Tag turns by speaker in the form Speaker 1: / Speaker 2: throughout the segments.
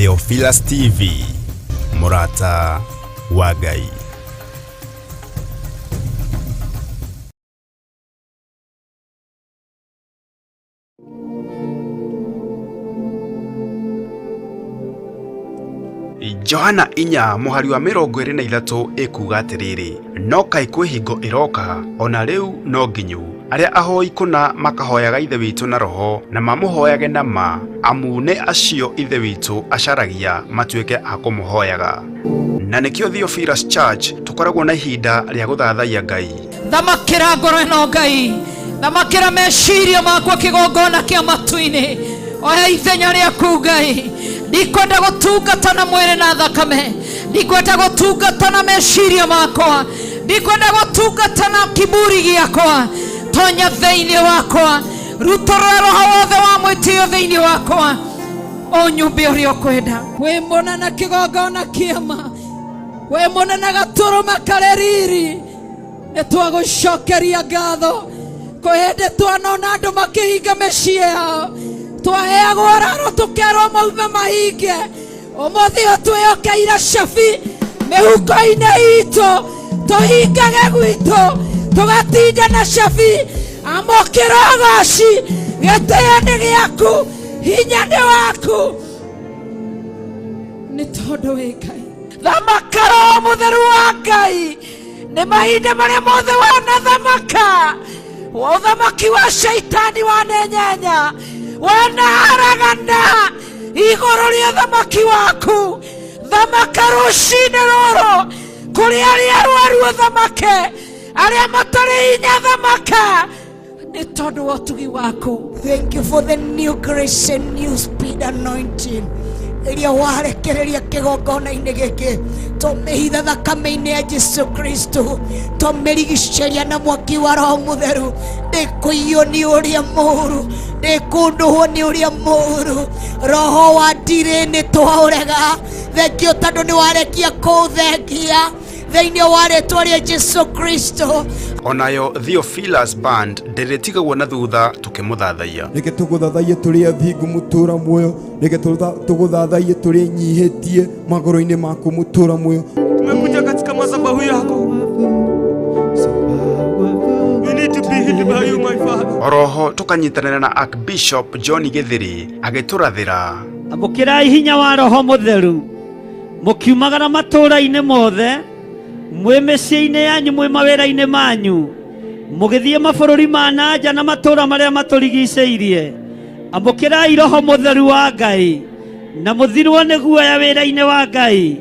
Speaker 1: Theophilus TV, Mũrata wa Ngai. Johana 4 mũhari wa 23 ĩkuuga atĩrĩrĩ, no kaĩ kwĩ hingo ĩroka ona rĩu no nginyu arĩa ahoi kũna makahoyaga Ithe witũ na roho na mamũhoyage na ma, amu nĩ acio Ithe witũ acaragia matuĩke a kũmũhoyaga. Na nĩkĩo Theophilus Church tũkoragwo na ihinda rĩa gũthathaiya Ngai.
Speaker 2: Thamakĩra ngoro ĩno Ngai, thamakĩra meciria makwa kĩgongona kĩa matu-inĩ, oya ithenya rĩaku Ngai. Ndikwenda gũtungata na mwĩrĩ na thakame, ndikwenda gũtungata na meciria makwa, ndikwenda gũtungata na kiburi gĩakwa. Tonya thĩinĩ wakwa, rutũrũra roho wothe wa mwĩtĩo thĩinĩ wakwa, ũnyumbe ũrĩa ũkwenda. Wĩ mũnene kĩgongona kĩama, wĩ mũnene gatũrũme karĩ riri, nĩ twagũcokeria ngatho. Kwĩ hĩndĩ twanona andũ makĩhinga mĩciĩ yao, twaheagwo raro tũkerwo maume mahinge. Ũmũthĩ ũyũ twĩhokeire cabi mĩhuko-inĩ itũ, tũhingage gwitũ, tũgatinda na cabi. Amũkĩra ũgoci, gĩtĩo nĩ gĩaku, hinya nĩ waku, nĩ tondũ wĩ Ngai. Thamaka Roho Mũtheru wa Ngai, nĩ mahinda marĩa mothe wanathamaka, ũthamaki wa shaitani wanenyenya, wanaharagana igũrũ rĩa ũthamaki waku. Thamaka rũcinĩ rũrũ kũrĩ arĩa arwaru ũthamake, arĩa matarĩ hinya thamaka, nĩ tondũ wa ũtugi waku.
Speaker 3: Thank you for the new grace and new speed anointing ĩrĩa warekereria kĩgongona-inĩ gĩkĩ. Tũmĩhitha thakame-inĩ ya Jesu Kristo, tũmĩrigicĩria na mwaki wa Roho Mũtheru. Ndĩkũiywo nĩ ũrĩa mũũru, ndĩkũndũhwo nĩ ũrĩa mũũru. Roho wa ndirĩ nĩ twaũrega. Thengio tondũ nĩ warekia kũũthengia thĩinĩ wa rĩtwa rĩa Jesu Kristo.
Speaker 1: Onayo Theophilus Band ndĩrĩtigagwo na thutha tũkĩmũthathaiya.
Speaker 4: Reke tũgũthathaiye tũrĩ athingu mũtũra muoyo, reke tũgũthathaiye tũrĩ nyihĩtie magũrũ-inĩ maku mũtũra muoyo.
Speaker 5: Tumekuja katika madhabahu yako. We need to be healed by you, my Father.
Speaker 1: Oroho tũkanyitanĩra na Archbishop John Gĩthĩri agĩtũrathĩra.
Speaker 6: Amũkĩrai hinya wa Roho Mũtheru, mũkiumagara matũũra-inĩ mothe, mwĩ mĩciĩ-inĩ yanyu, mwĩ mawĩra-inĩ manyu, mũgĩthiĩ mabũrũri ma na nja na matũũra marĩa matũrigicĩirie. Amũkĩrai Roho Mũtheru wa Ngai, na mũthirwo nĩ guoya wĩra-inĩ wa Ngai,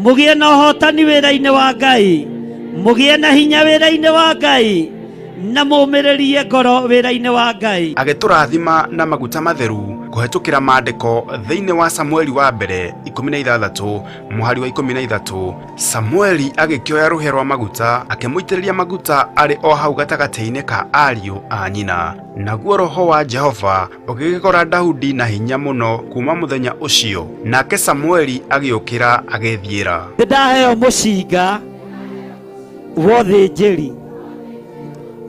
Speaker 6: mũgĩe na ũhotani wĩra-inĩ wa Ngai, mũgĩe na hinya wĩra-inĩ wa Ngai, na mũmĩrĩrie ngoro wĩra-inĩ wa Ngai.
Speaker 1: Agĩtũrathima na maguta matheru kũhetũkĩra maandĩko thĩinĩ wa Samueli wa mbere 16 mũhari wa 13. Samueli agĩkĩoya rũhĩa rwa maguta akĩmũitĩrĩria maguta arĩ o hau gatagatĩ-inĩ ka ariũ a nyina. Naguo roho wa Jehova ũgĩgĩkora Daudi na hinya mũno kuma mũthenya ũcio, nake Samueli agĩũkĩra agĩthiĩra.
Speaker 6: Ndaheo mũcinga wa ũthĩnjĩri,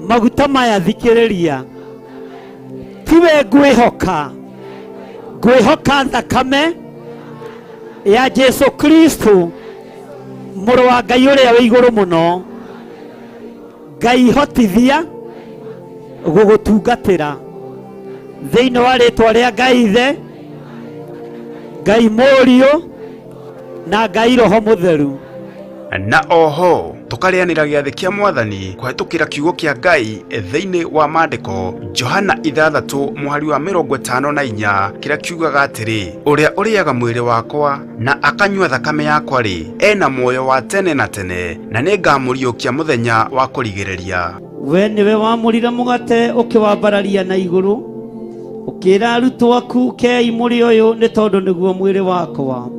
Speaker 6: maguta maya thikĩrĩria, tiwe ngwĩhoka, ngwĩhoka thakame ya Jesu Kristo mũrũ wa Ngai ũrĩa wĩ igũrũ mũno. Ngai hotithia gũgũtungatĩra thĩinĩ wa rĩtwa rĩa Ngai Ithe, Ngai Mũriũ na Ngai Roho Mũtheru.
Speaker 1: Na oho tũkarĩanĩra gĩathĩ kĩa Mwathani kũhetũkĩra kiugo kĩa Ngai thĩinĩ wa maandĩko Johana 6 mũhari wa 54 kĩrĩa kiugaga atĩrĩ, ũrĩa ũrĩaga mwĩrĩ wakwa na akanyua thakame yakwa rĩ, ena muoyo wa tene na tene, na nĩngamũriũkia mũthenya wa kũrigĩrĩria.
Speaker 6: We nĩwe wamũrire mũgate ũkĩwambararia na igũrũ, ũkĩra arutwo aku, kei mũrĩ ũyũ nĩ tondũ nĩguo mwĩrĩ wakwa.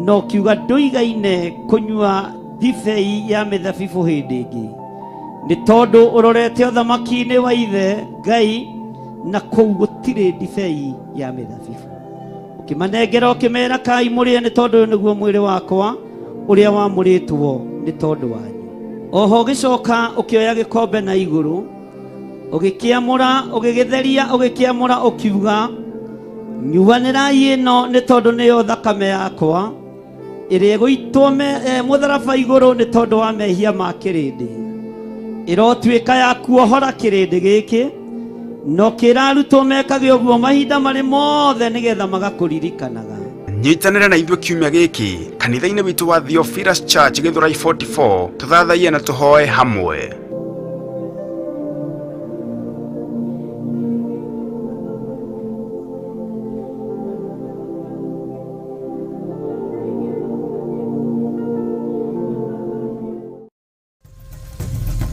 Speaker 6: Na ũkiuga ndũigaine kũnyua ndibei ya mĩthabibũ hĩndĩ ĩngĩ, nĩ tondũ ũrorete ũthamaki-inĩ wa Ithe Ngai, na kũu gũtirĩ ndibei ya mĩthabibũ. Ũkĩmanengera ũkĩmera, kai mũrĩe nĩ tondũ ũyũ nĩguo mwĩrĩ wakwa ũrĩa wamũrĩtwo nĩ tondũ wanyu. Oho ũgĩcoka ũkĩoya gĩkombe na igũrũ, ũgĩkĩamũra, ũgĩgĩtheria, ũgĩkĩamũra, ũkiuga, Nyuanĩrai ĩno nĩ tondũ nĩyo thakame yakwa ĩrĩa ĩgũitwo mũtharaba igũrũ nĩ tondũ wa mehia ma kĩrĩndĩ. Ĩrotuĩka ya kuohora kĩrĩndĩ gĩkĩ, no kĩra arutwo mekage ũguo mahinda marĩ mothe nĩgetha magakũririkanaga.
Speaker 1: Nyitanĩra na ithuĩ kiumia gĩkĩ kanitha-inĩ witũ wa Theophilus Church Githurai 44, tũthathaiye na tũhoe hamwe.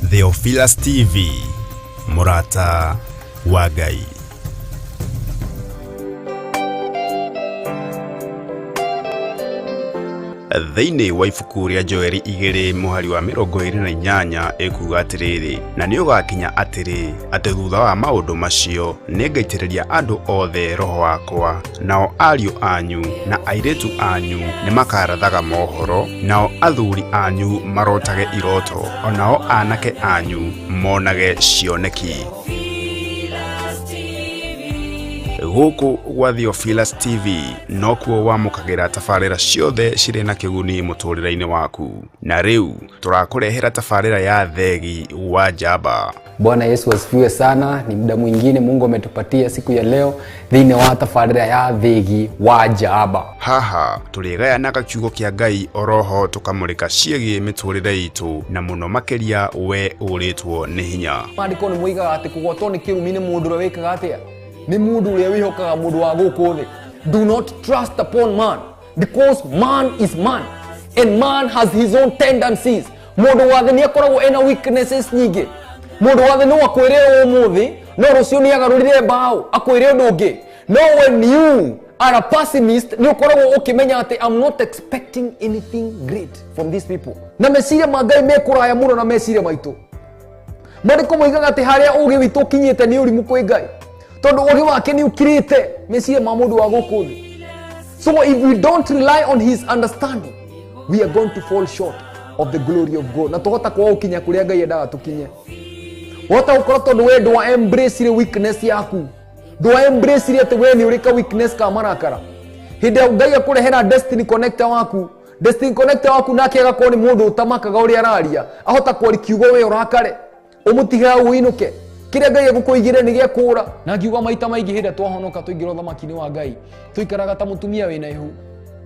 Speaker 1: Theophilus TV, mũrata wa Ngai. Thĩinĩ wa ibuku rĩa Joeli 2 mũhari wa 28 ĩkuga atĩrĩrĩ, na nĩ ũgakinya atĩrĩ, atĩ thutha wa maũndũ macio nĩngaitĩrĩria andũ othe roho wakwa, nao ariũ anyu na airĩtu anyu nĩmakarathaga mohoro, nao athuri anyu marotage iroto, onao anake anyu monage cioneki. Gũkũ gwa Theophilus TV nokuo wamũkagĩra tabarĩra ciothe cirĩ na kĩguni mũtũrĩre-inĩ waku. Na rĩu tũrakũrehera tabarĩra ya Thegi wa Njamba.
Speaker 7: Bwana Yesu asifiwe sana. Ni muda mwingine Mungu ametupatia siku ya leo thĩinĩ wa tabarĩra ya Thegi wa Njamba.
Speaker 1: Haha tũrĩgayanaga kiugo kĩa Ngai oroho tũkamũrĩka ciĩgiĩ mĩtũrĩre itũ, na mũno makĩria we ũrĩtwo nĩ hinya.
Speaker 7: Maandĩko nĩ moigaga atĩ kũgwatwo nĩ kĩrumi nĩ mũndũ ũrĩa wĩkaga atĩa? Nĩ mũndũ ũrĩa wĩhokaga mũndũ wa gũkũ thĩ. Do not trust upon man, because man is man and man has his own tendencies. Mũndũ wa thĩ nĩ akoragwo ena weaknesses nyingĩ. Mũndũ wa thĩ no akwĩre ũmũthĩ, no rũciũ nĩ agarũrire mbaũ akwĩre ũndũ ũngĩ. No when you are a pessimist, nĩ ũkoragwo ũkĩmenya atĩ I'm not expecting anything great from these people. Na meciria ma Ngai me kũraya mũno na meciria maitũ. Maandĩko moigaga atĩ harĩa ũũgĩ witũ ũkinyĩte nĩ ũrimũ kwĩ Ngai, tondũ ũũgĩ wake nĩ ũkirĩte meciria ma mũndũ wa gũkũ thĩ. So if we don't rely on his understanding, we are going to fall short of the glory of God. Na tũhota kwaga gũkinya kũrĩa Ngai endaga tũkinye. Wahota gũkorwo tondũ we ndwa embrace weakness yaku, ndwa embrace atĩ we nĩ ũrĩ ka weakness ka marakara. Hĩndĩ ĩrĩa Ngai akũrehera destiny connector waku, destiny connector waku nake agakorwo nĩ mũndũ ũtamakaga ũrĩa araria, ahota kwaria kiugo we ũrakare, ũmũtige hau ũinũke. Kĩrĩa Ngai egũkũigĩre nĩ gĩakũra. Na ngiuga maita maingĩ hĩndĩ ĩrĩa twahonoka tũingĩra ũthamaki-inĩ wa Ngai, tũikaraga ta mũtumia wĩna ihu.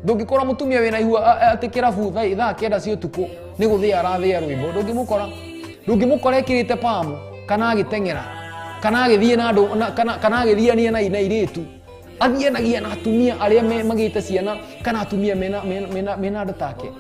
Speaker 7: Ndũngĩkora mũtumia wĩna ihu atĩ kĩrabu thaa 9 cia ũtukũ nĩ gũthĩa arathĩa rwĩmbo. Ndũngĩmũkora. Ndũngĩmũkora ekĩrĩte pamu, kana agĩteng'era, kana agĩthiĩ na andũ, kana agĩthiania na airĩtu. Athianagia na atumia arĩa magĩte ciana, kana atumia mena andũ take.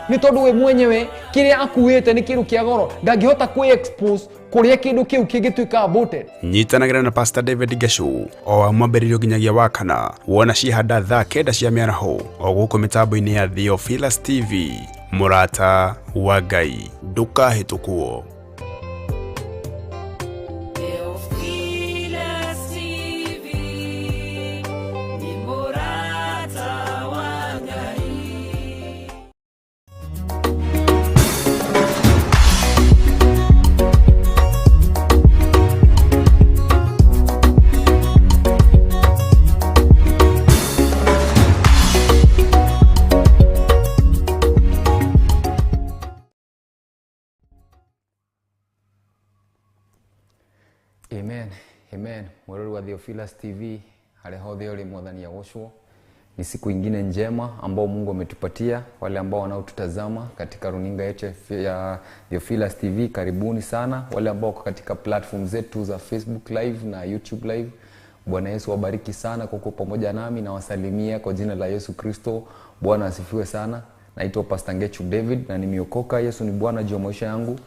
Speaker 7: Nĩ tondũ we mwenyewe kĩrĩa akuĩte nĩ kĩndũ kĩa goro, ndangĩhota kwĩ-expose kũrĩa kĩndũ kĩu kĩngĩtuĩka aborted.
Speaker 1: Nyitanagĩra na Pastor David Geshu o wa mwambĩrĩrio nginyagia wa kana, wona ciehanda thaa 9 cia mĩaraho o gũkũ mĩtambo-inĩ ya Theophilus TV, mũrata wa Ngai. Ndũkahĩtũkwo.
Speaker 7: Amen. Amen. Mwerori wa Theophilus TV, harĩa hothe ũrĩ mwathani agocwo. Ni siku ingine njema ambao Mungu ametupatia. Wale ambao wanaotutazama katika runinga yetu ya Theophilus TV, karibuni sana. Wale ambao wako katika platform zetu za Facebook Live na YouTube Live, Bwana Yesu wabariki sana kwa kuwa pamoja nami, na wasalimia kwa jina la Yesu Kristo. Bwana asifiwe sana. Naitwa Pastor Ngechu David na nimeokoka. Yesu ni Bwana juu ya maisha yangu,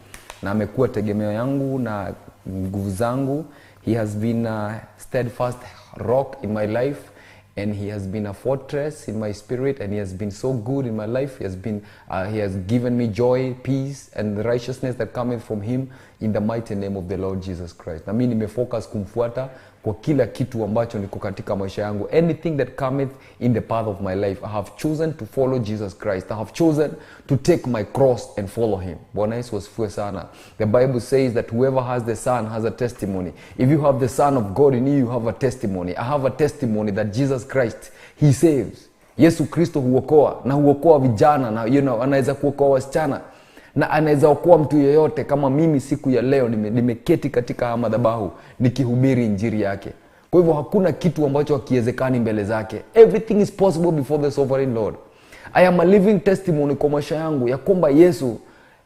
Speaker 7: na amekuwa tegemeo yangu na nguvu zangu. He has been a steadfast rock in my life, and he has been a fortress in my spirit, and he has been so good in my life. He has been he has given me joy, peace and the righteousness that cometh from him, in the mighty name of the Lord Jesus Christ. Na mimi nimefocus kumfuata Kwa kila kitu ambacho niko katika maisha yangu, anything that cometh in the path of my life, I have chosen to follow Jesus Christ. I have chosen to take my cross and follow him. Bwana Yesu asifiwe sana. The Bible says that whoever has the Son has a testimony. If you have the Son of God in you, you have a testimony. I have a testimony that Jesus Christ, he saves. Yesu Kristo huokoa, na huokoa vijana, na anaweza kuokoa wasichana, na anaweza okoa mtu yeyote kama mimi siku ya leo nimeketi katika madhabahu nikihubiri injili yake. Kwa hivyo hakuna kitu ambacho hakiwezekani mbele zake. Everything is possible before the sovereign Lord. I am a living testimony kwa maisha yangu ya kwamba Yesu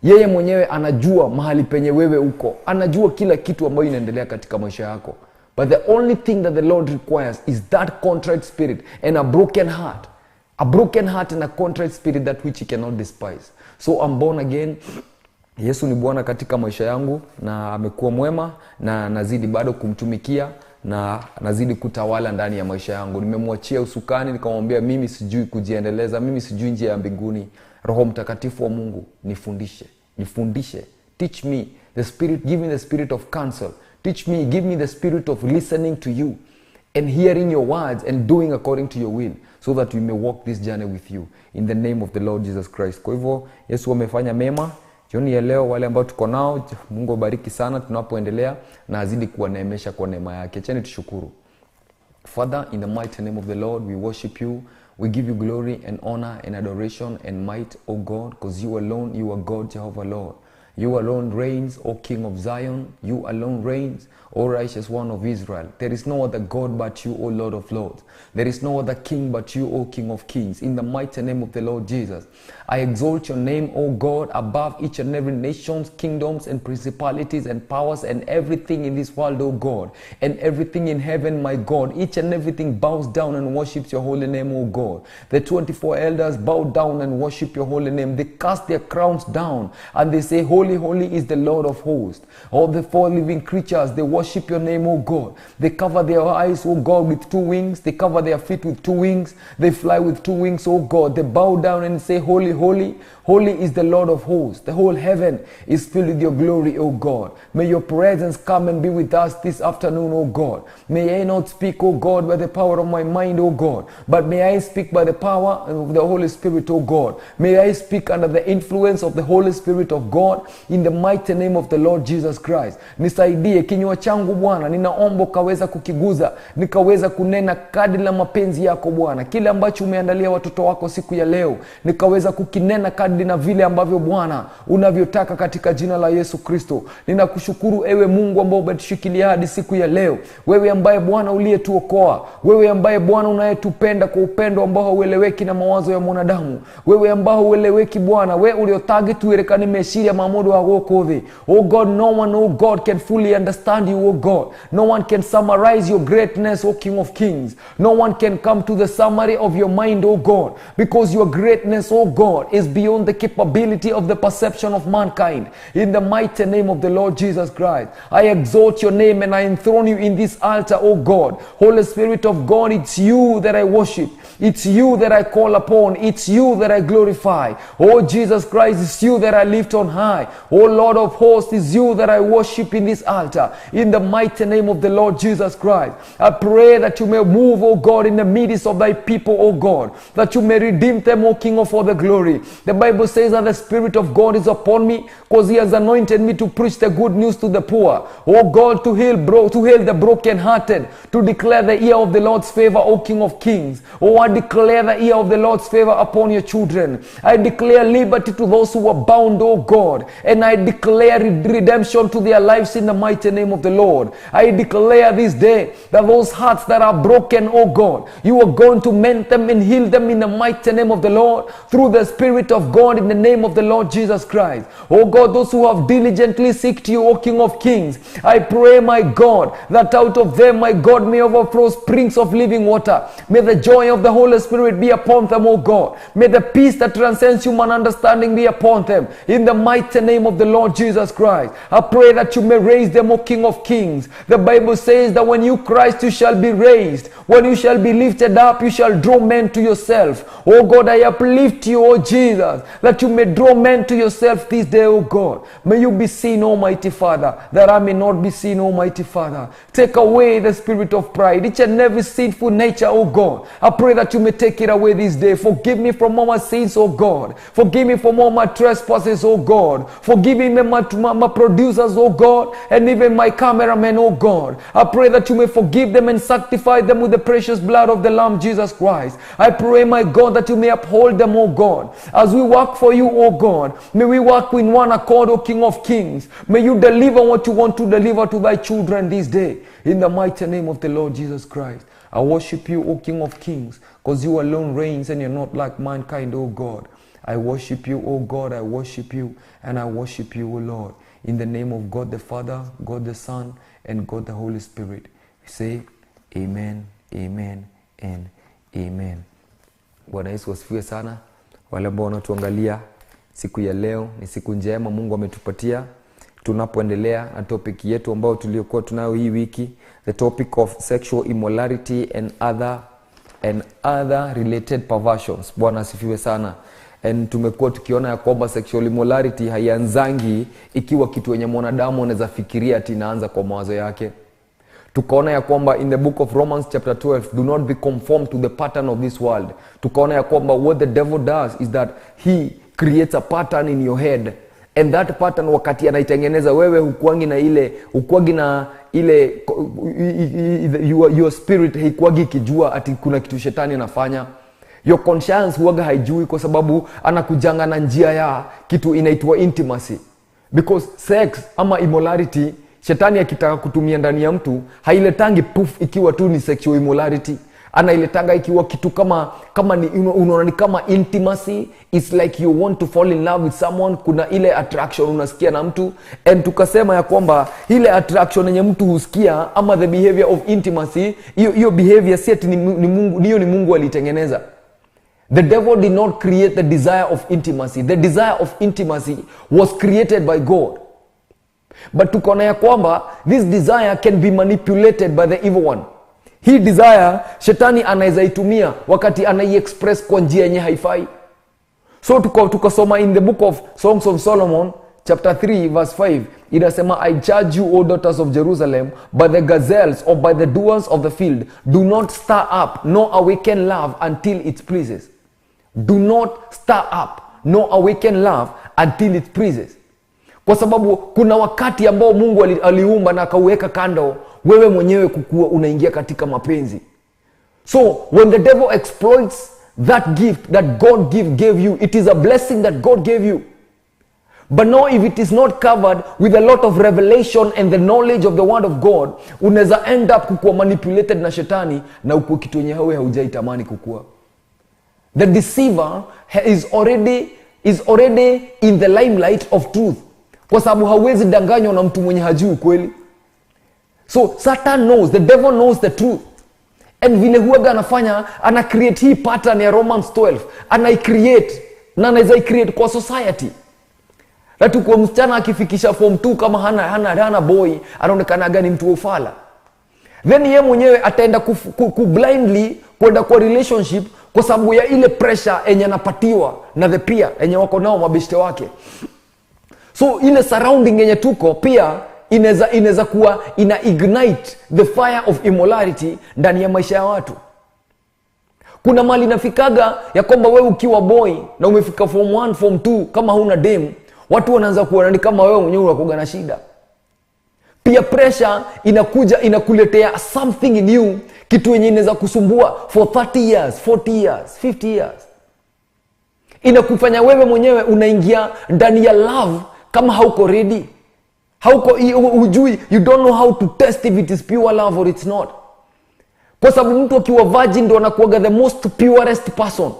Speaker 7: yeye mwenyewe anajua mahali penye wewe uko. Anajua kila kitu ambayo inaendelea katika maisha yako. But the only thing that the Lord requires is that contrite spirit and a broken heart. A broken heart and a contrite spirit, that which he cannot despise. So I'm born again. Yesu ni Bwana katika maisha yangu, na amekuwa mwema, na nazidi bado kumtumikia, na nazidi kutawala ndani ya maisha yangu. Nimemwachia usukani, nikamwambia mimi sijui kujiendeleza, mimi sijui njia ya mbinguni. Roho Mtakatifu wa Mungu nifundishe, nifundishe. Teach me the spirit, give me the spirit of counsel. Teach me, give me the spirit of listening to you and hearing your words and doing according to your will, so that we may walk this journey with you in the name of the Lord Jesus Christ. Kwa hivyo Yesu amefanya mema jioni ya leo. Wale ambao tuko nao, Mungu abariki sana tunapoendelea, na azidi kuwaneemesha kwa neema yake. Acheni tushukuru. Father, in the mighty name of the Lord, we worship you. We give you glory and honor and adoration and might, O God, because you alone, you are God, Jehovah Lord. You alone reigns, O King of Zion. You alone reigns, O righteous one of Israel. There is no other God but you, O Lord of Lords. There is no other King but you, O King of Kings. In the mighty name of the Lord Jesus, I exalt your name, O God, above each and every nations, kingdoms, and principalities and powers and everything in this world, O God, and everything in heaven, my God. Each and everything bows down and worships your holy name, O God. The 24 elders bow down and worship your holy name. They cast their crowns down and they say, Holy, holy is the Lord of hosts. All the four living creatures, they worship your name, O God. They cover their eyes, O God, with two wings. They cover their feet with two wings. They fly with two wings, O God. They bow down and say, Holy, holy, holy is the Lord of hosts. The whole heaven is filled with your glory, O God. May your presence come and be with us this afternoon, O God. May I not speak, O God, by the power of my mind, O God, but may I speak by the power of the Holy Spirit, O God. May I speak under the influence of the Holy Spirit of God, in the mighty name of the Lord Jesus Christ. Nisaidie kinywa changu Bwana, ninaomba ukaweza kukiguza, nikaweza kunena kadri la mapenzi yako Bwana. Kile ambacho umeandalia watoto wako siku ya leo, nikaweza kukinena kadri na vile ambavyo Bwana unavyotaka katika jina la Yesu Kristo. Ninakushukuru ewe Mungu ambao umetushikilia hadi siku ya leo. Wewe ambaye Bwana uliyetuokoa, wewe ambaye Bwana unayetupenda kwa upendo ambao haueleweki na mawazo ya mwanadamu, wewe ambao haueleweki Bwana, wewe uliotagi tuerekane meshiria mamodo wa gũkũ thĩ. Oh God, no one, oh God, can fully understand you, oh God. No one can summarize your greatness, O King of Kings. No one can come to the summary of your mind, oh God, because your greatness, oh God, is beyond the capability of the perception of mankind. In the mighty name of the Lord Jesus Christ, I exalt your name and I enthrone you in this altar, oh God. Holy Spirit of God, it's you that I worship. It's you that I call upon. It's you that I glorify. Oh Jesus Christ, it's you that I lift on high. Oh Lord of hosts, it's you that I worship in this altar. In the mighty name of the Lord Jesus Christ, I pray that you may move, oh God, in the midst of thy people, oh God, that you may redeem them, O King of all the glory. The Bible says that the Spirit of God is upon me, because he has anointed me to preach the good news to the poor. Oh God, to heal the brokenhearted, to declare the year of the Lord's favor, O King of Kings. Oh, I declare the year of the Lord's favor upon your children. I declare liberty to those who are bound, oh God, and I declare redemption to their lives in the mighty name of the Lord. I declare this day that those hearts that are broken, oh God, you are going to mend them and heal them in the mighty name of the Lord, through the Spirit of God, in the name of the Lord Jesus Christ. Oh God, those who have diligently seeked you, O King of Kings, I pray, my God, that out of them, my God, may overflow springs of living water. May the joy of the Holy Spirit be upon them, O God. May the peace that transcends human understanding be upon them, in the mighty name of the Lord Jesus Christ. I pray that you may raise them, O King of Kings. The Bible says that when you Christ, you shall be raised. When you shall be lifted up, you shall draw men to yourself. Oh God, I uplift you, O Jesus. that you may draw men to yourself this day, O God. May you be seen, Almighty Father, that I may not be seen, Almighty Father. Take away the spirit of pride, each and every sinful nature, O God. I pray that you may take it away this day. Forgive me from all my sins, O God. Forgive me from all my trespasses, O God. Forgive me my producers, O God, and even my cameramen, O God. I pray that you may forgive them and sanctify them with the precious blood of the Lamb, Jesus Christ. I pray, my God, that you may uphold them, O God. As we work for you, O God, may we work in one accord, O King of Kings. May you deliver what you want to deliver to thy children this day. In the mighty name of the Lord Jesus Christ. I worship you, O King of Kings, because you alone reigns and you're not like mankind, O God. I worship you, O God, I worship you, and I worship you, O Lord. In the name of God the Father, God the Son, and God the Holy Spirit. We say, Amen, Amen, and Amen. Bwana Yesu asifiwe sana. Wale ambao wanatuangalia siku ya leo, ni siku njema Mungu ametupatia. Tunapoendelea na topic yetu ambayo tuliyokuwa tunayo hii wiki, the topic of sexual immorality and other related perversions. Bwana asifiwe sana. And tumekuwa tukiona ya kwamba sexual immorality haianzangi ikiwa kitu yenye mwanadamu anaweza fikiria ati inaanza kwa mawazo yake. Tukaona ya kwamba in the book of Romans chapter 12, do not be conformed to the pattern of this world. Tukaona ya kwamba what the devil does is that he creates a pattern in your head. And that pattern wakati anaitengeneza wewe hukuangi na ile your spirit haikuangi ikijua ati kuna kitu shetani anafanya. Your conscience huaga haijui kwa sababu anakujanga na njia ya kitu inaitwa intimacy. Because sex ama immorality, shetani akitaka kutumia ndani ya mtu hailetangi poof ikiwa tu ni sexual immorality. Anailetanga ikiwa kitu kama ni unaona ni kama intimacy. It's like you want to fall in love with someone, kuna ile attraction unasikia na mtu. And tukasema ya kwamba ile attraction yenye mtu husikia ama the behavior of intimacy, hiyo behavior si ati ni Mungu, hiyo ni Mungu alitengeneza. The devil did not create the desire of intimacy. The desire of intimacy was created by God. But tukaona ya kwamba this desire can be manipulated by the evil one. Hii desire shetani anaweza itumia wakati anaiexpress kwa njia yenye haifai. So tukasoma in the book of Songs of Solomon chapter 3 verse 5, inasema, I charge you, O daughters of Jerusalem, by the gazelles or by the doers of the field, do not stir up nor awaken love until it pleases. Do not stir up nor awaken love until it pleases. Kwa sababu kuna wakati ambao Mungu aliumba na akauweka kando, wewe mwenyewe kukua unaingia katika mapenzi. So when the devil exploits that gift that God gave you, it is a blessing that God gave you. But now if it is not covered with a lot of revelation and the knowledge of the word of God, unaweza end up kukuwa manipulated na shetani na ukuwe kitu yenye wewe haujaitamani kukua. The deceiver is already in the limelight of truth. Kwa sababu hawezi danganywa na mtu mwenye hajui ukweli. So Satan knows, the devil knows the truth. And vile huaga anafanya, ana create hii pattern ya Romans 12. Ana create, na anaweza create kwa society. Latu kwa msichana akifikisha form 2 kama hana boy, anaonekana gani mtu ufala. Then yeye mwenyewe ataenda ku blindly kwenda kwa relationship kwa sababu ya ile pressure yenye anapatiwa na the peer yenye wako nao mabeshte wake. So ile surrounding yenye tuko pia inaweza kuwa ina ignite the fire of immorality ndani ya maisha ya watu. Kuna mali nafikaga ya kwamba wewe ukiwa boy na umefika form 1, form 2 kama huna dem, watu wanaanza kuona ni kama wewe mwenyewe unakuwa na shida. Pia pressure inakuja inakuletea something new, kitu yenye inaweza kusumbua for 30 years, 40 years, 50 years. Inakufanya wewe mwenyewe unaingia ndani ya love kama hauko ready. Hauko hujui, you don't know how to test if it is pure love or it's not. Kwa sababu mtu akiwa virgin ndo anakuwa the most purest person.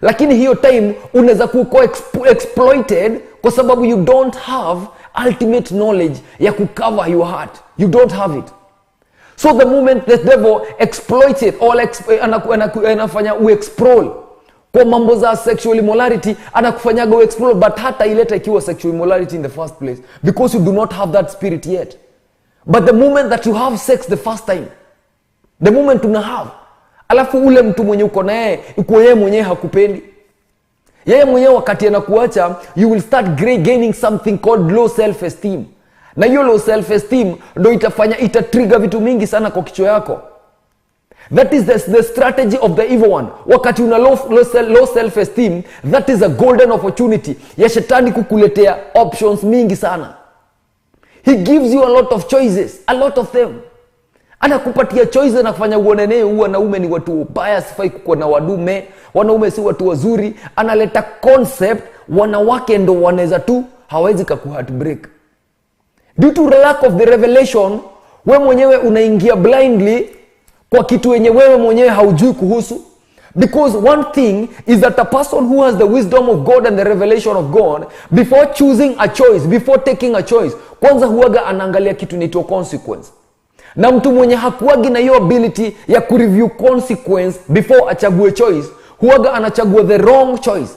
Speaker 7: Lakini hiyo time unaweza kuwa exploited kwa sababu you don't have ultimate knowledge ya kucover your heart. You don't have it. So the moment the devil exploits it or anafanya uexplore kwa mambo za sexual immorality, anakufanyaga uexplore, but hata ileta ikiwa sexual immorality in the first place because you do not have that spirit yet. But the moment that you have sex the first time, the moment una have, alafu ule mtu mwenye uko naye, uko yeye mwenyewe hakupendi. Yeye mwenyewe wakati anakuacha, you will start gaining something called low self esteem. Na hiyo low self esteem ndo itafanya, itatrigger vitu mingi sana kwa kichwa yako. That is the strategy of the evil one. Wakati una low self esteem, that is a golden opportunity ya shetani kukuletea options mingi sana. He gives you a lot of choices, a lot of them. Anakupatia choices na kufanya uonene huu wanaume ni watu wabaya, sifai kukuwa na wadume, wanaume si watu wazuri. Analeta concept wanawake ndo wanaweza tu, hawezi kaku heartbreak. Due to the lack of the revelation, we mwenyewe unaingia blindly kwa kitu yenye wewe mwenyewe haujui kuhusu. Because one thing is that a person who has the wisdom of God and the revelation of God, before choosing a choice, before taking a choice, kwanza huwaga anaangalia kitu inaitwa consequence. Na mtu mwenye hakuwagi na hiyo ability ya kureview consequence before achague choice, huwaga anachagua the wrong choice.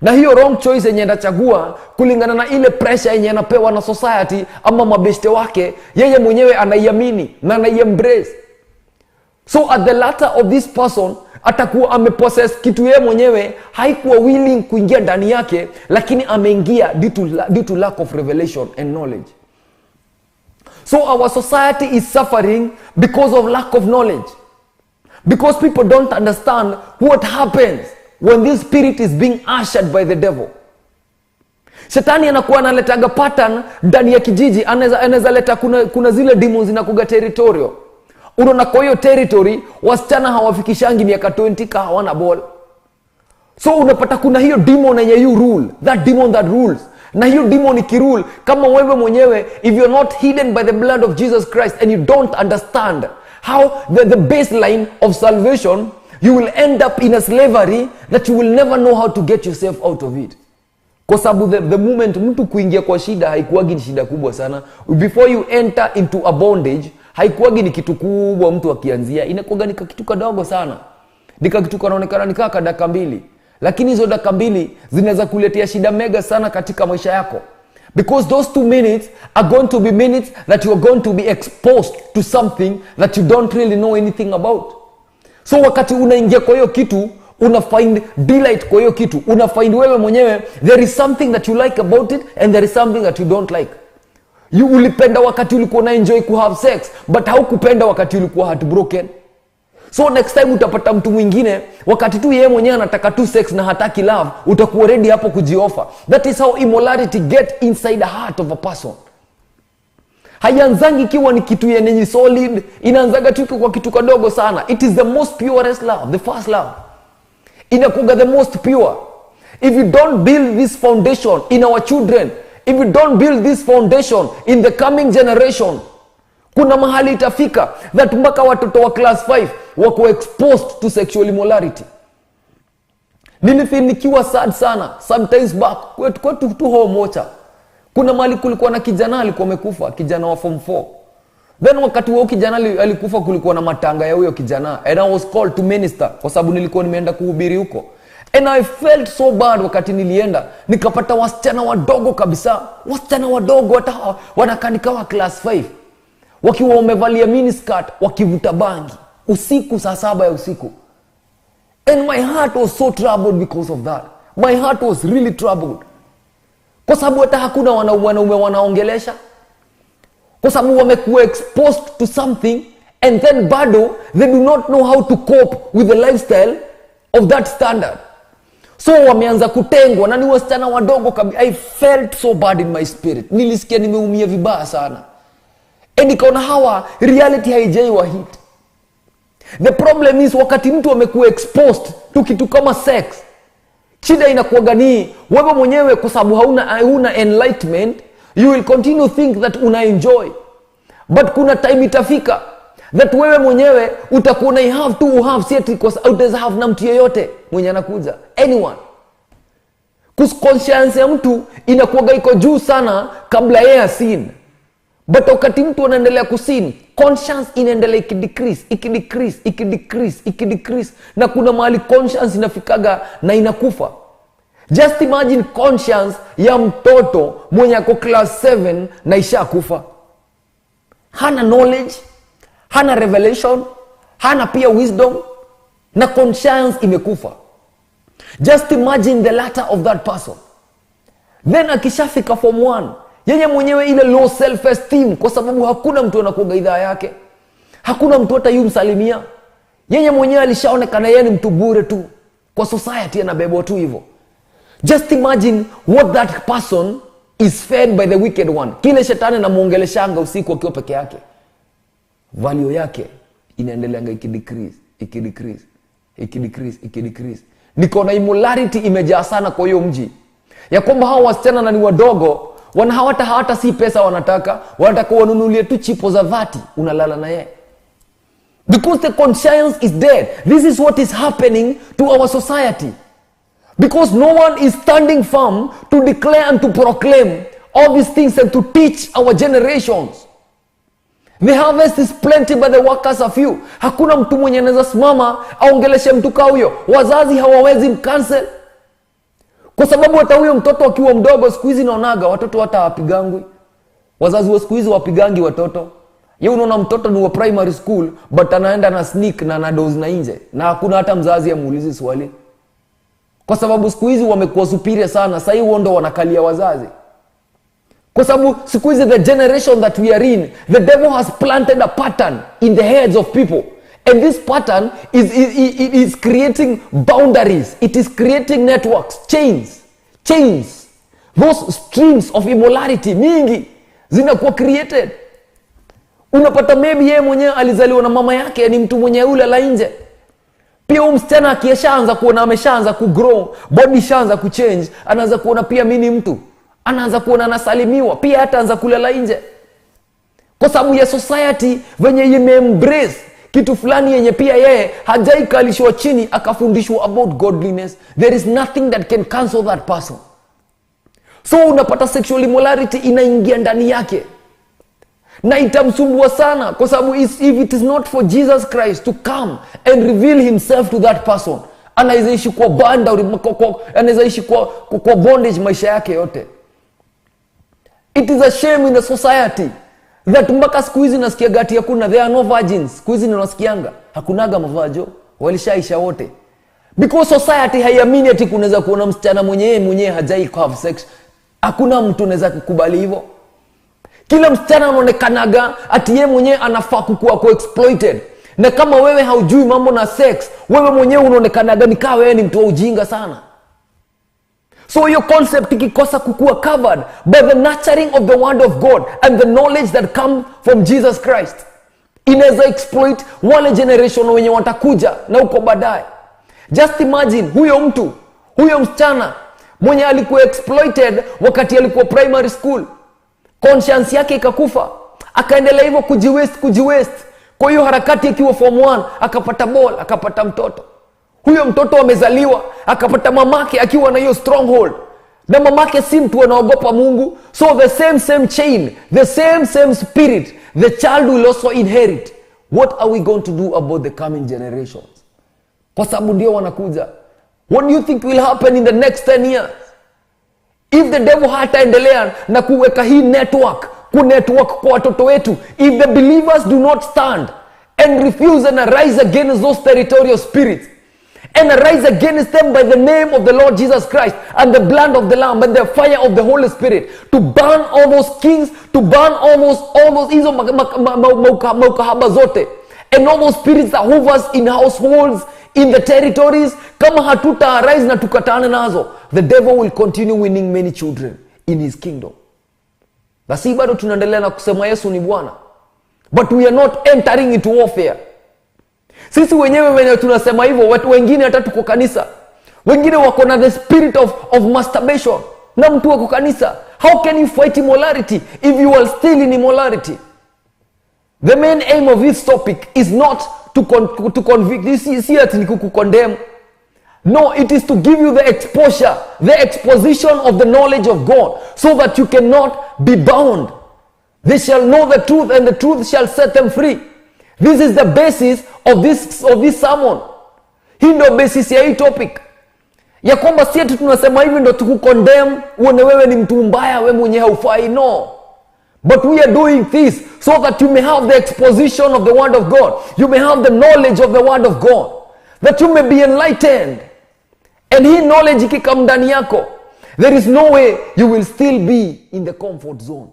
Speaker 7: Na hiyo wrong choice yenye anachagua kulingana na ile pressure yenye anapewa na society ama mabeshte wake, yeye mwenyewe anaiamini na anaiembrace. So at the latter of this person atakuwa amepossess kitu yeye mwenyewe haikuwa willing kuingia ndani yake, lakini ameingia due to lack of revelation and knowledge. So our society is suffering because of lack of knowledge, because people don't understand what happens when this spirit is being ushered by the devil. Shetani anakuwa analetaga pattern ndani ya kijiji. Anaweza leta, kuna zile demons zinakuga territorial. Unaona kwa hiyo territory wasichana hawafikishangi miaka 20 ka hawana ball. So unapata kuna hiyo demon yenye you rule, that demon that rules. Na hiyo demon ikirule, kama wewe mwenyewe, if you're not hidden by the blood of Jesus Christ and you don't understand how the baseline of salvation, you will end up in a slavery that you will never know how to get yourself out of it. Kwa sababu the moment mtu kuingia kwa shida haikuwagi ni shida kubwa sana. Before you enter into a bondage, haikuwagi ni kitu kubwa. Mtu akianzia, inakuwaga ni kitu kadogo sana, ni kitu kanaonekana ni kaa dakika 2, lakini hizo dakika 2 zinaweza kuletea shida mega sana katika maisha yako, because those 2 minutes are going to be minutes that you are going to be exposed to something that you don't really know anything about. So wakati unaingia kwa hiyo kitu, una find delight kwa hiyo kitu, una find wewe mwenyewe there is something that you like about it and there is something that you don't like. You ulipenda wakati ulikuwa una enjoy ku have sex, but haukupenda wakati ulikuwa heartbroken. So next time utapata mtu mwingine, wakati tu yeye mwenyewe anataka tu sex na hataki love, utakuwa ready hapo kujiofa. That is how immorality get inside the heart of a person. Haianzangi ikiwa ni kitu yenye ni solid, inaanzaga tu kwa kitu kadogo sana. It is the most purest love, the first love inakuga the most pure. If you don't build this foundation in our children, if you don't build this foundation in the coming generation, kuna mahali itafika that mpaka watoto wa class 5 wako exposed to sexual immorality. Nilifeel nikiwa sad sana sometimes back kwetu tu home Ocha. Kuna mahali kulikuwa na kijana alikuwa amekufa, kijana wa form 4. Then wakati huo kijana alikufa, kulikuwa na matanga ya huyo kijana, and I was called to minister kwa sababu nilikuwa nimeenda kuhubiri huko. And I felt so bad wakati nilienda nikapata wasichana wadogo kabisa, wasichana wadogo hata wanakaa ni kawa class 5, wakiwa wamevalia miniskirt, wakivuta bangi usiku saa 7 ya usiku. And my heart was so troubled because of that. My heart was really troubled kwa sababu hata hakuna wanaume wanaongelesha, kwa sababu wamekuwa exposed to something and then bado they do not know how to cope with the lifestyle of that standard. So wameanza kutengwa na ni wasichana wadogo. I felt so bad in my spirit. Nilisikia nimeumia vibaya sana and nikaona hawa reality haijaiwa hit. The problem is, wakati mtu amekuwa exposed to kitu kama sex, shida inakuwaga ni wewe mwenyewe, kwa sababu hauna enlightenment, you will continue think that una enjoy. But kuna time itafika that wewe mwenyewe utakuwa na have to have, si ati kwa utaweza have na mtu yeyote mwenye anakuja, anyone. Conscience ya mtu inakuwaga iko juu sana kabla yeye asin, but wakati mtu anaendelea kusin, conscience inaendelea ikidecrease, ikidecrease, ikidecrease, ikidecrease, na kuna mahali conscience inafikaga na inakufa. Just imagine conscience ya mtoto mwenye ako class 7 na ishakufa. Hana knowledge, hana revelation, hana pia wisdom, na conscience imekufa. Just imagine the latter of that person. Then akishafika form 1, yeye mwenyewe ile low self esteem, kwa sababu hakuna mtu anakuaga idhaa yake, hakuna mtu hata yumsalimia. Yeye mwenyewe alishaonekana yeye ni mtu bure tu kwa society, anabebwa tu hivyo. Just imagine what that person is fed by the wicked one. Kile shetani anamuongeleshanga usiku akiwa peke yake, value yake inaendeleanga ikidecrease, ikidecrease, ikidecrease, ikidecrease. Niko na immorality imejaa sana kwa hiyo mji, ya kwamba hao wasichana na ni wadogo, wana hawata si pesa wanataka, wanataka wanunulie tu chipo za 30, unalala na yeye. Because the conscience is dead. This is what is happening to our society. Because no one is standing firm to declare and to proclaim all these things and to teach our generations. The harvest is plenty but the workers are few. Hakuna mtu mwenye anaweza simama aongeleshe mtu kaa huyo. Wazazi hawawezi mcancel, kwa sababu hata huyo mtoto akiwa mdogo, siku hizi naonaga watoto hata hawapigangwi. Wazazi wa siku hizi wapigangi watoto. Ye unaona mtoto ni wa primary school but anaenda na sneak na anadoze na nje, na hakuna hata mzazi amuulizi swali, kwa sababu siku hizi wamekuwa superior sana. Sasa hii ndo wanakalia wazazi, kwa sababu siku hizi the generation that we are in, the devil has planted a pattern in the heads of people, and this pattern is creating boundaries, it is creating networks, chains, those streams of immorality mingi zinakuwa created. Unapata maybe yeye mwenyewe alizaliwa na mama yake ni mtu mwenye ule la nje. Pia huyu msichana akishaanza kuona ameshaanza kugrow, body ishaanza kuchange, anaanza kuona pia mimi ni mtu, anaanza kuona anasalimiwa, pia hata anza kulala nje, kwa sababu ya society venye imeembrace kitu fulani yenye pia yeye hajaikalishwa chini akafundishwa about godliness. There is nothing that can cancel that person. So unapata sexual immorality inaingia ndani yake na itamsumbua sana, kwa sababu if it is not for Jesus Christ to come and reveal himself to that person, anaweza ishi kwa banda, anaweza ishi kwa bondage maisha yake yote. It is a shame in the society that mpaka siku hizi nasikia gati hakuna, there are no virgins. Siku hizi nasikianga hakunaga mavajo, walishaisha wote, because society haiamini ati kunaweza kuona msichana mwenyewe hajai have sex. Hakuna mtu anaweza kukubali hivyo. Kila msichana anaonekanaga ati yeye mwenyewe anafaa kukuwa co-exploited. Na kama wewe haujui mambo na sex, wewe mwenyewe unaonekanaga ni kama wewe ni mtu wa ujinga sana. So hiyo concept ikikosa kukuwa covered by the nurturing of the word of God and the knowledge that comes from Jesus Christ, inaweza exploit wale generation wenye watakuja na uko baadaye. Just imagine huyo mtu, huyo msichana mwenye alikuwa exploited wakati alikuwa primary school, conscience yake ikakufa, akaendelea hivyo kujiwaste. Kwa hiyo harakati akiwa form 1 akapata ball, akapata mtoto. Huyo mtoto amezaliwa akapata mamake akiwa na hiyo stronghold, na mamake si mtu anaogopa Mungu. So the same chain, the same spirit, the child will also inherit. What are we going to do about the coming generations? Kwa sababu ndio wanakuja. What do you think will happen in the next 10 years? If the devil hataendelea na kuweka hii network, ku network kwa watoto wetu, if the believers do not stand and refuse and arise against those territorial spirits, and arise against them by the name of the Lord Jesus Christ and the blood of the Lamb and the fire of the Holy Spirit, to burn all those kings, to burn all those hizo maukahaba zote, and all those spirits that hovers in households, in the territories. Kama hatuta arise na tukatane nazo, the devil will continue winning many children in his kingdom. Na si bado tunaendelea na kusema Yesu ni Bwana, but we are not entering into warfare. Sisi wenyewe wenye tunasema hivyo, watu wengine hata tuko kanisa, wengine wako na the spirit of masturbation, na mtu wako kanisa. How can you fight immorality if you are still in immorality? The main aim of this topic is not to convict. This is here to condemn. No, it is to give you the exposure, the exposition of the knowledge of God, so that you cannot be bound. They shall know the truth, and the truth shall set them free. This is the basis of this sermon. Hii ndio basis ya hii topic. Ya kwamba si ati tunasema hivi ndio tukukondemn, uone wewe ni mtu mbaya, wewe mwenyewe haufai. No. But we are doing this so that you may have the exposition of the word of God. You may have the knowledge of the word of God. That you may be enlightened. And hii knowledge ikikam ndani yako, there is no way you will still be in the comfort zone.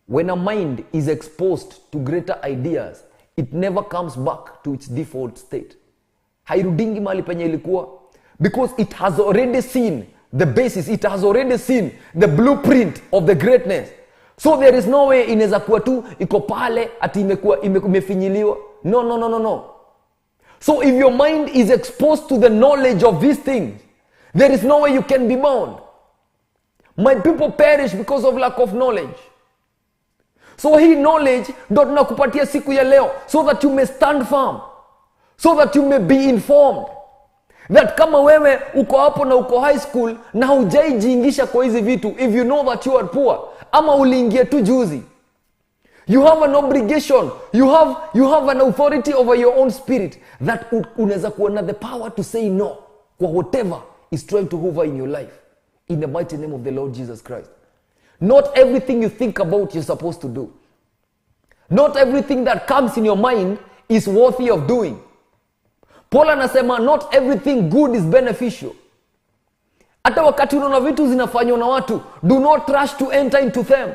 Speaker 7: When a mind is exposed to greater ideas, it never comes back to its default state. Hairudingi mahali penye ilikuwa, because it has already seen the basis, it has already seen the blueprint of the greatness. So there is no way inaweza kuwa tu iko pale ati imekuwa imefinyiliwa. No, no, no, no, no. So if your mind is exposed to the knowledge of these things, there is no way you can be bound. My people perish because of lack of knowledge. So hii knowledge ndo tunakupatia siku ya leo, so that you may stand firm, so that you may be informed. That kama wewe uko hapo na uko high school na hujaijiingisha kwa hizi vitu, if you know that you are poor, ama uliingia tu juzi, you have an obligation, you have an authority over your own spirit, that unaweza kuwa na the power to say no kwa whatever is trying to hover in your life, in the mighty name of the Lord Jesus Christ. Not everything you think about you're supposed to do. Not everything that comes in your mind is worthy of doing. Paul anasema not everything good is beneficial. Hata wakati unaona vitu zinafanywa na watu, do not rush to enter into them,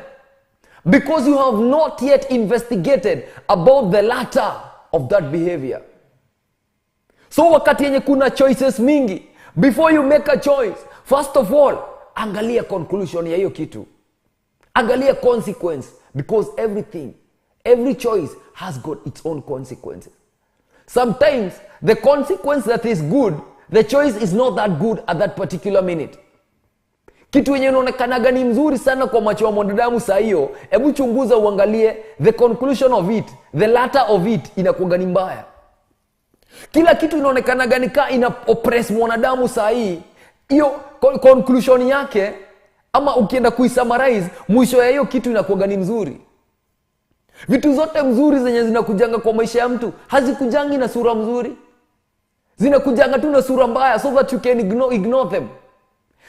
Speaker 7: because you have not yet investigated about the latter of that behavior. So wakati yenye kuna choices mingi, before you make a choice, first of all, angalia conclusion ya hiyo kitu. Angalia consequence, because every choice has got its own consequences. Sometimes the consequence that is good, the choice is not that good at that particular minute. Kitu yenye inaonekanaga ni mzuri sana kwa macho ya mwanadamu saa hiyo, hebu chunguza uangalie the conclusion of it, the latter of it inakuwa ni mbaya. Kila kitu inaonekanaga ni kaa ina oppress mwanadamu saa hii, hiyo conclusion yake, ama ukienda kuisummarize, mwisho ya hiyo kitu inakuwa ni mzuri. Vitu zote mzuri zenye zinakujanga kwa maisha ya mtu hazikujangi na sura mzuri, zinakujanga tu na sura mbaya, so that you can ignore them.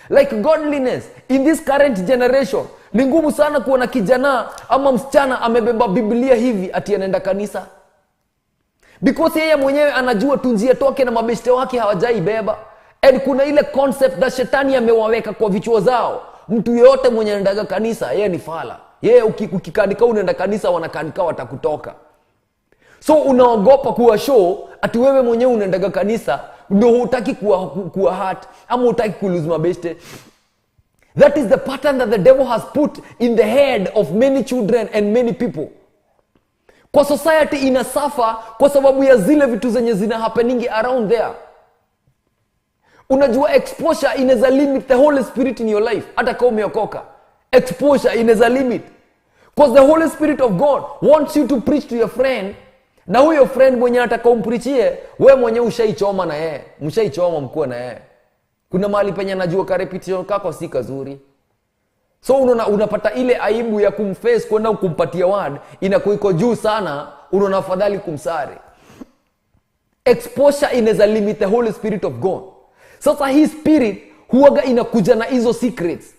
Speaker 7: Like godliness in this current generation, ni ngumu sana kuona kijana ama msichana amebeba Biblia hivi ati anaenda kanisa, because yeye mwenyewe anajua tu njia toke na mabeshte wake hawajaibeba. And kuna ile concept that shetani amewaweka kwa vichwa zao, mtu yeyote mwenye anaendaga kanisa yeye ni fala. Yeye ukikanika unaenda kanisa wanakanika watakutoka. So unaogopa kuwa show ati wewe mwenyewe unaendaga kanisa, ndio hutaki kuwa hurt ama hutaki ku lose mabeshte. That is the pattern that the devil has put in the head of many children and many people. Kwa society inasuffer kwa sababu ya zile vitu zenye zina happening around there. Unajua exposure inaweza limit the Holy Spirit in your life, hata kama umeokoka. Exposure inaweza limit, because the Holy Spirit of God wants you to preach to your friend, na huyo friend mwenye anataka umpreachie, wewe mwenyewe ushaichoma na yeye, mshaichoma mkuu na yeye. Kuna mahali penye anajua ka repetition kako si kazuri. So unaona unapata ile aibu ya kumface kwenda kumpatia word inakuwa iko juu sana, unaona afadhali kumsare. Exposure inaweza limit the Holy Spirit of God. Sasa hii spirit huwaga inakuja na hizo secrets.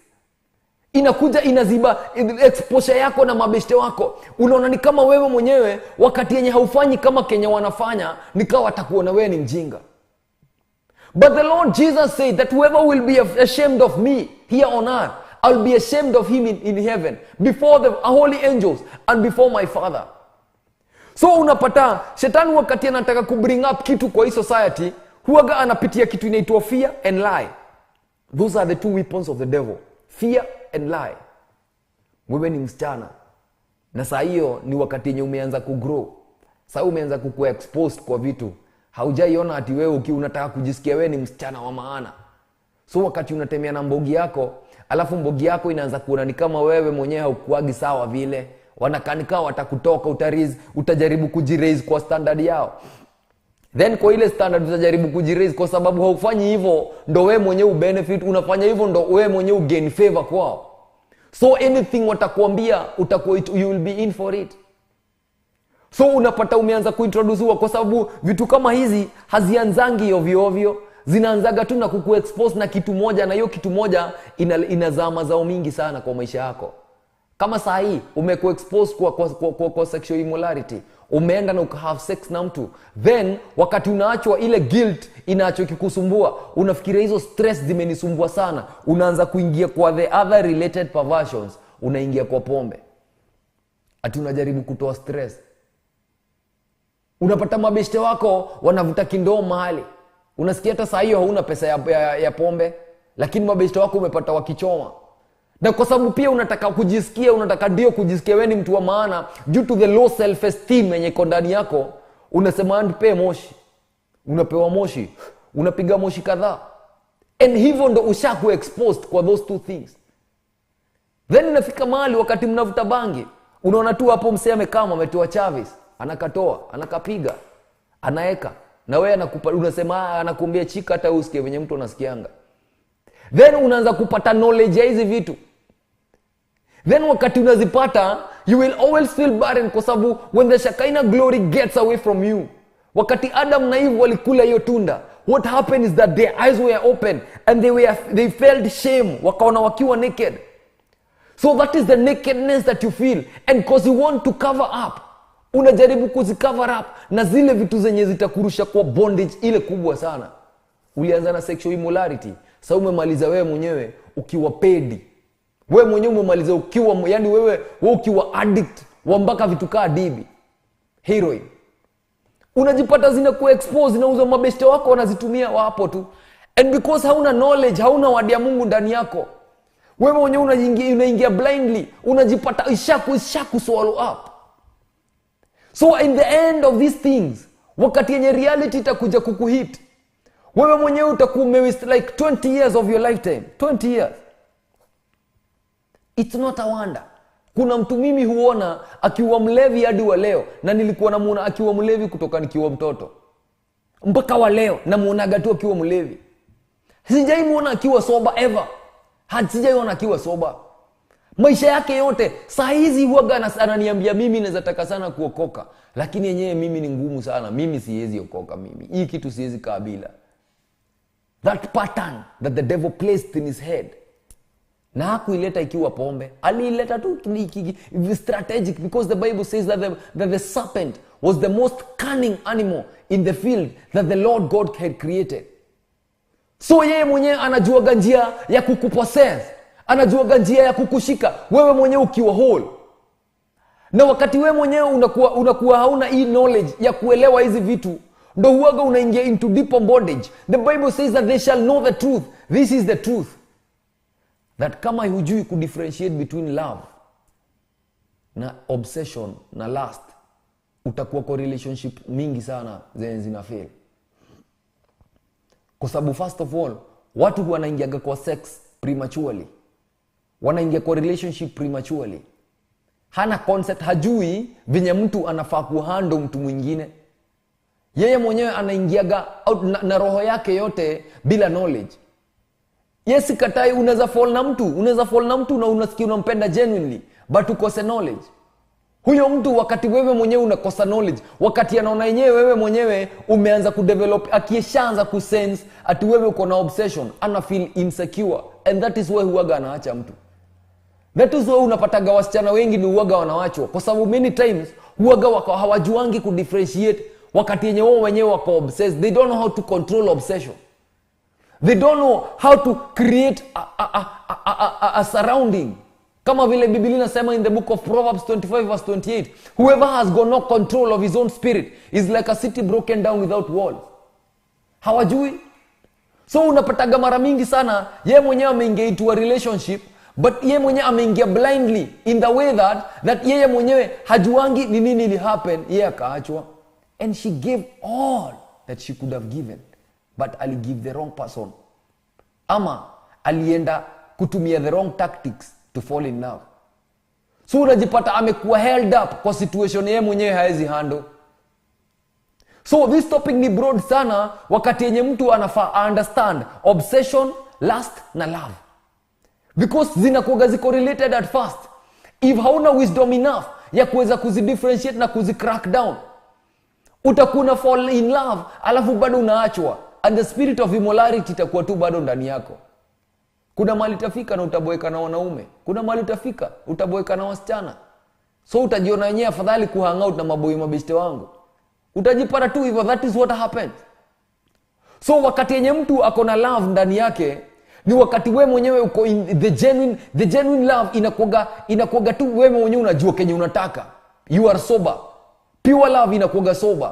Speaker 7: Inakuja inaziba exposure yako na mabeshte wako. Unaona ni kama wewe mwenyewe wakati yenye haufanyi kama Kenya wanafanya, ni kama watakuona wewe ni mjinga. But the Lord Jesus said that whoever will be ashamed of me here on earth, I'll be ashamed of him in heaven, before the holy angels and before my Father. So unapata shetani wakati anataka ku bring up kitu kwa hii society, huwaga anapitia kitu inaitwa fear and lie. Those are the two weapons of the devil, fear and lie. Wewe ni msichana na saa hiyo ni wakati yenye umeanza kugrow, saa umeanza kukuwa exposed kwa vitu haujaiona, ati wewe unataka kujisikia wewe ni msichana wa maana. So wakati unatembea na mbogi yako, alafu mbogi yako inaanza kuona ni kama wewe mwenyewe haukuagi sawa vile, wanakanika watakutoka, utajaribu kujiraise kwa standard yao. Then kwa ile standard utajaribu kujiraise, kwa sababu haufanyi hivyo ndo wewe mwenyewe ubenefit, unafanya hivyo ndo wewe mwenyewe ugain favor kwao. So anything watakuambia utakuwa, you will be in for it. So unapata umeanza kuintroducewa, kwa sababu vitu kama hizi hazianzangi ovyo ovyo, zinaanzaga tu na kukuexpose na kitu moja, na hiyo kitu moja inazaa mazao mingi sana kwa maisha yako. Kama saa hii umekuwa exposed kwa sexual immorality, umeenda na ukahave sex na mtu, then wakati unaachwa ile guilt inaachwa ikikusumbua, unafikiria hizo stress zimenisumbua sana, unaanza kuingia kwa the other related perversions, unaingia kwa pombe. Ati unajaribu kutoa stress. Unapata mabeshte wako wanavuta kindoo mahali, unasikia hata saa hiyo hauna pesa ya pombe, lakini mabeshte wako umepata wakichoma. Na kwa sababu pia unataka kujisikia, unataka ndio kujisikia wewe ni mtu wa maana, due to the low self esteem yenye iko ndani yako, unasema nipe moshi. Unapewa moshi, unapiga moshi kadhaa. And hivyo ndo ushakuwa exposed kwa those two things. Then inafika mahali wakati mnavuta bangi, unaona tu hapo msee amekaa ametoa Chavis, anakatoa, anakapiga, anaeka. Na wewe anakupa, unasema anakuambia chika hata usikie venye mtu anasikianga. Then unaanza kupata knowledge ya hizi vitu. Then wakati unazipata, you will always feel barren, kwa sababu when the Shekinah glory gets away from you. Wakati Adam na Eve walikula hiyo tunda, what happened is that their eyes were open and they felt shame, wakaona wakiwa naked. So that is the nakedness that you feel, and because you want to cover up, unajaribu kuzicover up na zile vitu zenye zitakurusha kwa bondage ile kubwa sana. Ulianza na sexual immorality, sasa umemaliza wewe mwenyewe ukiwa pedi. Wewe mwenyewe umemaliza ukiwa, yani wewe ukiwa addict wa mpaka vitu kaa dibi, heroin. Unajipata zina kuexpose, zinauza mabeshte wako wanazitumia wapo tu. And because hauna knowledge, hauna wadi ya Mungu ndani yako, wewe mwenyewe unaingia blindly, unajipata ishaku swallow up. So in the end of these things, wakati yenye reality itakuja kukuhit, wewe mwenyewe utakuwa umewaste like 20 years of your lifetime. 20 years. It's not a wonder. Kuna mtu mimi huona akiwa mlevi hadi wa leo, na nilikuwa namuona akiwa mlevi kutoka nikiwa mtoto mpaka wa leo namuonaga tu akiwa mlevi. Sijaimuona akiwa sober ever. Sijaiona akiwa sober maisha yake yote. Saa hizi huaga ananiambia mimi naweza taka sana kuokoka, lakini yenyewe mimi ni ngumu sana, mimi siwezi okoka, mimi hii kitu siwezi kaa bila. That pattern that the devil placed in his head, na hakuileta ikiwa pombe, aliileta tu strategic, because the Bible says that the serpent was the most cunning animal in the field that the Lord God had created. So yeye mwenyewe anajuaga njia ya kukupossess, anajuaga njia ya kukushika wewe mwenyewe ukiwa whole. Na wakati wewe mwenyewe unakuwa hauna hii knowledge ya kuelewa hizi vitu, ndo huaga unaingia into deeper bondage. The Bible says that they shall know the truth. This is the truth. That kama hujui kudifferentiate between love na obsession na lust, utakuwa kwa relationship mingi sana zenye zina fail. Kwa sababu first of all, watu wanaingiaga kwa sex prematurely, wanaingia kwa relationship prematurely. Hana concept, hajui venye mtu anafaa kuhandle mtu mwingine. Yeye mwenyewe anaingiaga na roho yake yote bila knowledge. Yes, katai, unaweza fall na mtu, unaweza fall na mtu na unasikia unampenda genuinely, but ukose knowledge. Huyo mtu wakati wewe mwenyewe unakosa knowledge, wakati anaona yenyewe wewe mwenyewe umeanza kudevelop, akishaanza kusense ati wewe uko na obsession, ana feel insecure, and that is why huaga anaacha mtu. That is why unapataga wasichana wengi ni huaga wanawachwa, kwa sababu many times huaga hawajuangi kudifferentiate wakati yenye wao wenyewe wako obsessed. They don't know how to control obsession. They don't know how to create a surrounding. Kama vile Biblia inasema in the book of Proverbs 25 verse 28, whoever has got no control of his own spirit is like a city broken down without walls. Hawajui. So unapataga mara mingi sana yeye mwenyewe ameingia into a relationship, but yeye mwenyewe ameingia blindly in the way that yeye mwenyewe hajuangi ni nini ili happen, yeye akaachwa. And she gave all that she could have given, but ali give the wrong person. Ama alienda kutumia the wrong tactics to fall in love. So unajipata amekuwa held up kwa situation yeye mwenyewe haezi handle. So this topic ni broad sana, wakati yenye mtu anafaa understand obsession, lust na love, because zinakuwa ziko related at first. If hauna wisdom enough ya kuweza kuzidifferentiate na kuzicrack down, utakuwa na fall in love alafu bado unaachwa, and the spirit of immorality itakuwa tu bado ndani yako. Kuna mahali utafika na utaboeka na wanaume. Kuna mahali utafika utaboeka na wasichana. So utajiona wenyewe afadhali kuhang out na maboi mabeshte wangu. Utajipata tu hivyo, that is what happens. So wakati yenye mtu ako na love ndani yake ni wakati we mwenyewe uko in the genuine love inakuaga tu wewe mwenyewe unajua kenye unataka. You are sober. Pure love inakuaga sober.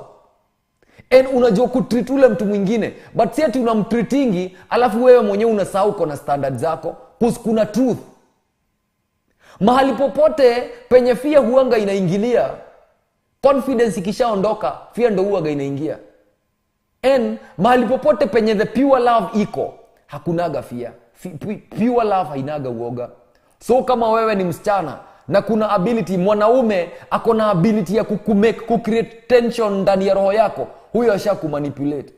Speaker 7: And unajua kutreat ule mtu mwingine, but si ati unamtreatingi alafu wewe mwenyewe unasahau uko na standard zako. Cause kuna truth. Mahali popote penye fear huanga inaingilia, confidence ikishaondoka, fear ndo huanga inaingia. And mahali popote penye the pure love iko, hakunaga fear. Pure love hainaga uoga. So kama wewe ni msichana na kuna ability, mwanaume ako na ability ya kukumake, kucreate tension ndani ya roho yako, huyo ashakumanipulate.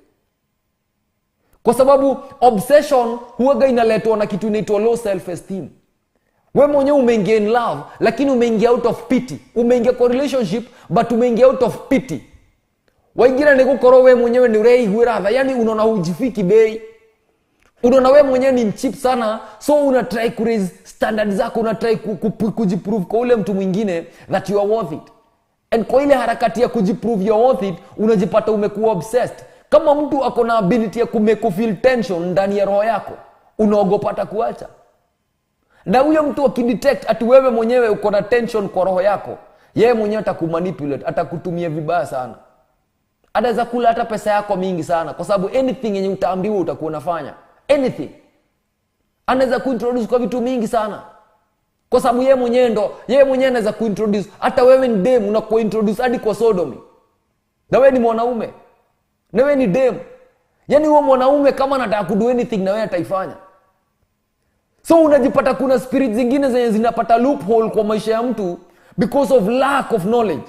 Speaker 7: Kwa sababu obsession huwaga inaletwa na kitu inaitwa low self esteem. Wewe mwenyewe umeingia in love, lakini umeingia out of pity. Umeingia kwa relationship but umeingia out of pity. Waingira ni gukoro wewe mwenyewe ni ureiguira tha, yani unaona hujifiki bei. Unaona wewe mwenyewe ni cheap sana, so una try ku raise standards zako, una try kujiprove kwa ule mtu mwingine that you are worth it. And kwa ile harakati ya kujiprove you are worth it, unajipata umekuwa obsessed. Kama mtu ako na ability ya kumake feel tension ndani ya roho yako, unaogopa hata kuacha. Na huyo mtu akidetect ati wewe mwenyewe uko na tension kwa roho yako, yeye mwenyewe atakumanipulate, atakutumia vibaya sana. Anaweza kula hata pesa yako mingi sana, kwa sababu anything yenye utaambiwa utakuwa unafanya. Anything. Anaweza kuintroduce kwa vitu mingi sana. Kwa sababu yeye mwenyewe ndo, yeye mwenyewe anaweza kuintroduce. Hata wewe ni dem unakuintroduce hadi kwa sodomy. Na wewe ni mwanaume. Na wewe ni dem. Yaani huyo mwanaume kama anataka kudo anything na wewe ataifanya. So unajipata kuna spirit zingine zenye zinapata loophole kwa maisha ya mtu because of lack of knowledge.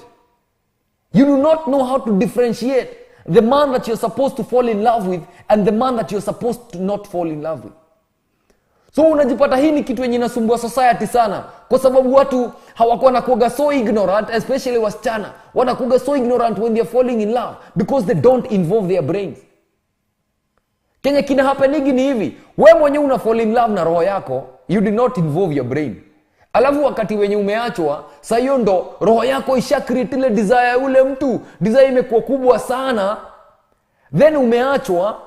Speaker 7: You do not know how to differentiate the man that you're supposed to fall in love with and the man that you're supposed to not fall in love with. So unajipata hii ni kitu yenye inasumbua society sana, kwa sababu watu hawakuwa wanakuwa so ignorant, especially wasichana wanakuwa so ignorant when they're falling in love because they don't involve their brains. Kenye kina happenigi ni hivi, wewe mwenyewe una fall in love na roho yako, you did not involve your brain. Alafu wakati wenye umeachwa, sasa hiyo ndo roho yako isha create ile desire ule mtu, desire imekuwa kubwa sana. Then umeachwa,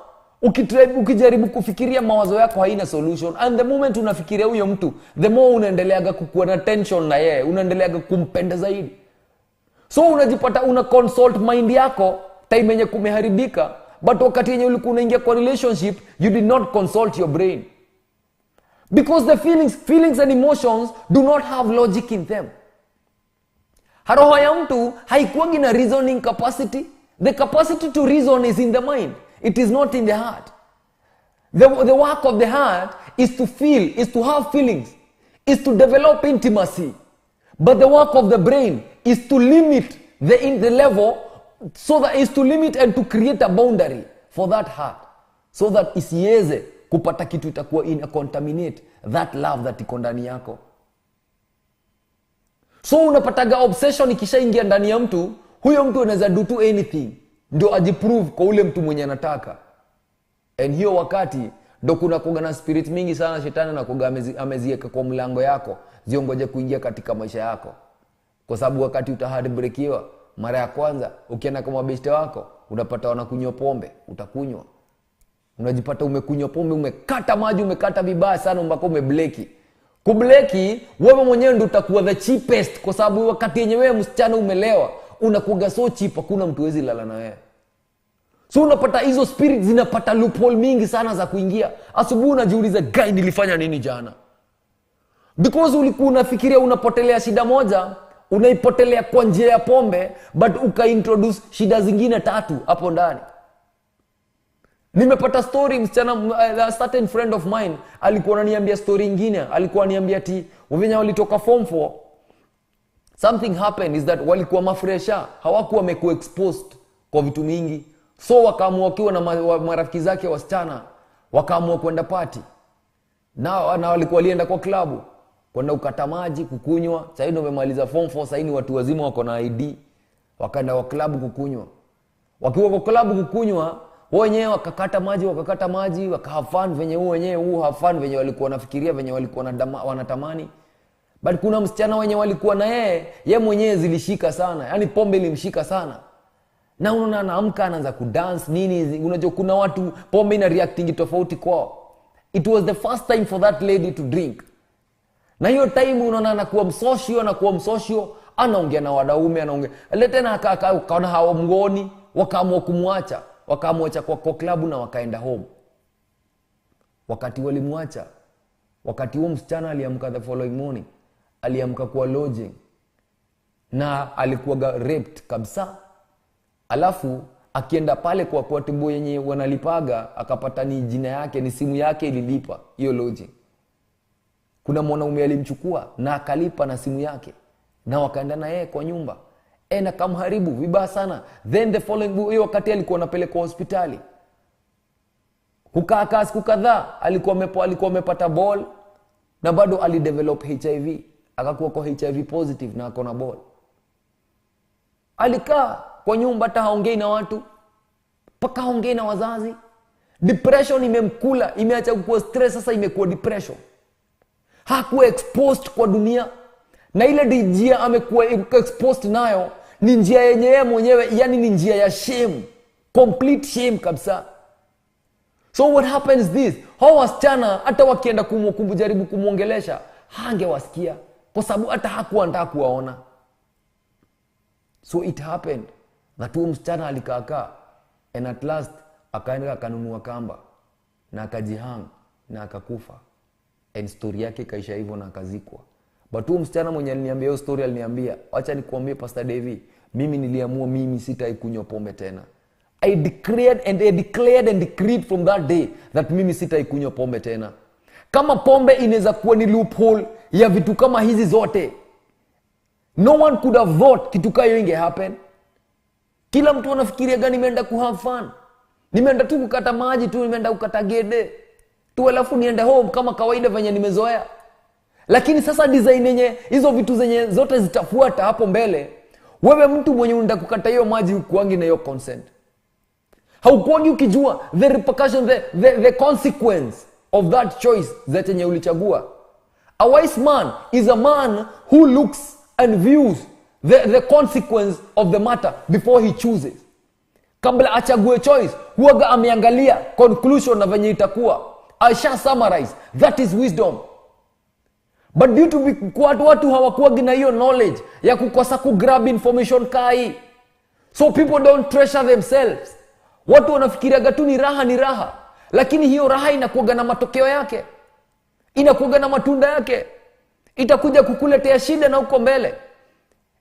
Speaker 7: ukijaribu kufikiria mawazo yako haina solution. And the moment unafikiria huyo mtu, the more unaendeleaga kukuwa na tension na yeye, unaendeleaga kumpenda zaidi. So unajipata una consult mind yako time yenye kumeharibika, but wakati yenye ulikuwa unaingia kwa relationship, you did not consult your brain. Because the feelings and emotions do not have logic in them. Roho ya mtu haikuangi na reasoning capacity. The capacity to reason is in the mind. It is not in the heart. The work of the heart is to feel, is to have feelings, is to develop intimacy. But the work of the brain is to limit the level, so that is to limit and to create a boundary for that heart, so that isiweze kupata kitu itakuwa ina contaminate that love that iko ndani yako. So unapataga obsession ikishaingia ndani ya mtu, huyo mtu anaweza do to anything ndio ajiprove kwa ule mtu mwenye anataka. And hiyo wakati ndo kuna kuga na spirit mingi sana shetani anakuga ameziweka kwa mlango yako, ziongoje kuingia katika maisha yako. Kwa sababu wakati utaheartbreakiwa mara ya kwanza, ukienda kwa mabeshte wako unapata wanakunywa pombe, utakunywa. Unajipata umekunywa pombe, umekata maji, umekata vibaya sana mpaka umebleki. Kubleki wewe mwenyewe ndio utakuwa the cheapest, kwa sababu wakati yenye wewe msichana umelewa, unakuwa so cheap, hakuna mtu hawezi lala na wewe. So unapata hizo spirits zinapata loophole mingi sana za kuingia. Asubuhi unajiuliza, guy, nilifanya nini jana? Because ulikuwa unafikiria unapotelea shida moja, unaipotelea kwa njia ya pombe, but ukaintroduce shida zingine tatu hapo ndani. Nimepata story msichana, a certain friend of mine alikuwa ananiambia story nyingine, alikuwa ananiambia ati wenye walitoka form 4, something happened is that walikuwa mafresha, hawakuwa wamekuwa exposed kwa vitu mingi. So wakaamua wakiwa na marafiki zake wasichana, wakaamua kwenda party. Na walikuwa walienda kwa klabu kwenda ukata maji kukunywa. Sasa ndio wamemaliza form 4, sasa ni watu wazima wako na ID. Wakaenda kwa klabu kukunywa. Wakiwa kwa klabu kukunywa, Wenyewe wakakata maji, wakakata maji, waka have fun venye huo wenyewe huo have fun venye walikuwa wanafikiria, venye walikuwa wanatamani. But kuna msichana wenye walikuwa na yeye, yeye mwenyewe zilishika sana. Yaani pombe ilimshika sana. Na unaona anaamka anaanza kudance nini, unajua kuna watu pombe ina reacting tofauti kwao. It was the first time for that lady to drink. Na hiyo time unaona anakuwa msoshio, anakuwa msoshio, anaongea na wadaume, anaongea. Ile tena akaona hawamngoni, wakaamua kumwacha, wakaamwacha kwa klabu na wakaenda home. Wakati walimwacha, wakati huo msichana aliamka the following morning, aliamka kwa lodging na alikuwa raped kabisa. Alafu akienda pale kwa tibu yenye wanalipaga, akapata ni jina yake, ni simu yake ililipa hiyo lodging. Kuna mwanaume alimchukua na akalipa na simu yake na wakaenda na yeye kwa nyumba. Na kamharibu vibaya sana. Then the following hiyo wakati alikuwa anapelekwa hospitali. Kukaa siku kadhaa alikuwa amepata ball na bado alidevelop HIV. Akakuwa kwa HIV positive na akona ball. Alikaa kwa nyumba hata haongei na watu, paka haongei na wazazi. Depression imemkula, imeacha kuwa stress, sasa imekuwa depression. Hakuwa exposed kwa dunia. Na ile njia amekuwa exposed nayo ni njia yenyewe mwenyewe, yani ni njia ya shame, complete shame kabisa. So what happens this, hao wasichana hata wakienda kumjaribu kumuongelesha hangewasikia kwa sababu hata hakuwa anataka kuwaona. So it happened that huyo msichana alikaa and at last akaenda akanunua kamba na akajihang na akakufa. And story yake kaisha hivyo na akazikwa. But huyo msichana mwenye aliniambia hiyo story aliniambia, acha nikuambie Pastor Davy, mimi niliamua mimi sitaikunywa pombe tena. I declared and I declared and decreed from that day that mimi sitaikunywa pombe tena. Kama pombe inaweza kuwa ni loophole ya vitu kama hizi zote, no one could have thought kitu kayo inge happen. Kila mtu anafikiria gani, nimeenda ku have fun, nimeenda tu kukata maji tu, nimeenda kukata gede tu alafu niende home kama kawaida venye nimezoea. Lakini sasa design yenye hizo vitu zenye zote zitafuata hapo mbele, wewe mtu mwenye unataka kukata hiyo maji hukuangi na hiyo consent. Haukuangi ukijua the repercussion, the consequence of that choice za chenye ulichagua. A wise man is a man who looks and views the consequence of the matter before he chooses. Kabla achague choice, huwaga ameangalia conclusion na venye itakuwa. I shall summarize. That is wisdom. But due to watu hawakuwagi na hiyo knowledge ya kukosa ku grab information kai. So people don't treasure themselves. Watu wanafikiriaga tu ni raha, ni raha. Lakini hiyo raha inakuwaga na matokeo yake. Inakuwaga na matunda yake. Itakuja kukuletea shida na uko mbele.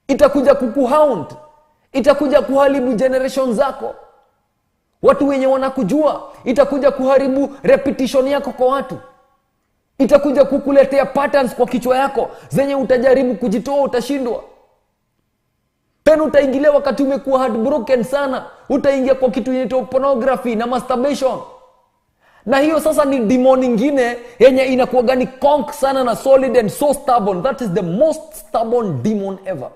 Speaker 7: Itakuja kukuhound. Itakuja kuharibu generation zako. Watu wenye wanakujua, itakuja kuharibu repetition yako kwa watu. Itakuja kukuletea patterns kwa kichwa yako zenye utajaribu kujitoa utashindwa. Tena utaingilia wakati umekuwa heartbroken sana, utaingia kwa kitu inaitwa pornography na masturbation. Na hiyo sasa ni demon nyingine yenye inakuwa ni conk sana na solid and so stubborn. That is the most stubborn demon ever.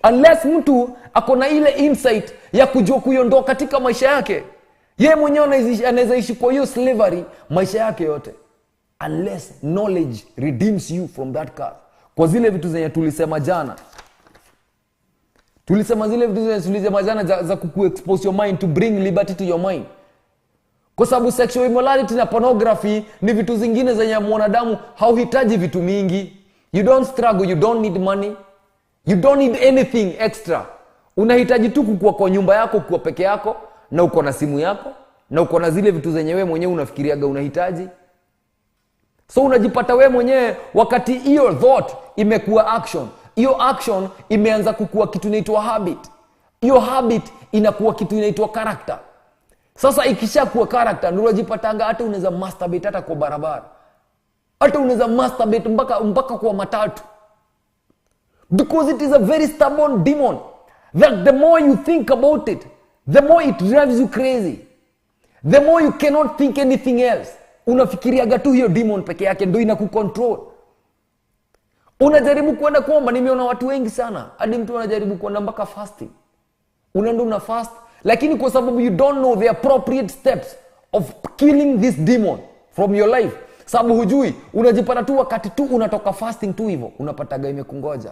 Speaker 7: Unless mtu akona ile insight ya kujua kuiondoa katika maisha yake, yeye mwenyewe anaweza ishi kwa hiyo slavery maisha yake yote. Unless knowledge redeems you from that curse. Kwa zile vitu zenye tulisema jana, tulisema zile vitu zenye tulisema jana za kuexpose your mind, to bring liberty to your mind. Kwa sababu sexual immorality na pornography ni vitu zingine zenye mwanadamu hauhitaji vitu mingi. You don't struggle, you don't need money, you don't need anything extra. Unahitaji tu kukua kwa nyumba yako, kuwa peke yako, na uko na simu yako, na uko na zile vitu zenye wewe mwenyewe unafikiriaga unahitaji. So unajipata wewe mwenyewe wakati hiyo thought imekuwa action. Hiyo action imeanza kukua kitu inaitwa habit. Hiyo habit inakuwa kitu inaitwa character. Sasa ikishakuwa character, ndio unajipatanga hata unaweza masturbate hata kwa barabara. Hata unaweza masturbate mpaka kwa matatu. Because it is a very stubborn demon that the more you think about it, the more it drives you crazy. The more you cannot think anything else. Unafikiriaga tu hiyo demon peke yake ndio inakucontrol. Unajaribu kwenda kuomba, nimeona watu wengi sana, hadi mtu anajaribu kwenda mpaka fasting. Unaenda una fast, Lakini kwa sababu you don't know the appropriate steps of killing this demon from your life, sababu hujui, unajipata tu wakati tu unatoka fasting tu hivyo, unapataga imekungoja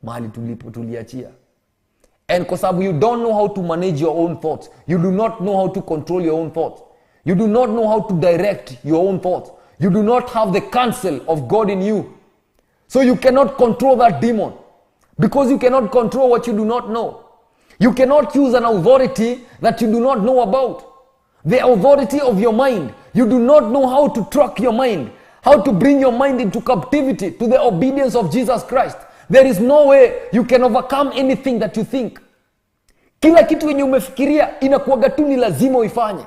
Speaker 7: mahali tulipo tuliachia. And kwa sababu you don't know how to manage your own thoughts, you do not know how to control your own thoughts, you do not know how to direct your own thoughts, you do not have the counsel of God in you, so you cannot control that demon, because you cannot control what you do not know. You cannot use an authority that you do not know about. The authority of your mind. You do not know how to track your mind, how to bring your mind into captivity to the obedience of Jesus Christ. There is no way you can overcome anything that you think. Kila kitu yenye umefikiria inakuwaga tu ni lazima uifanye.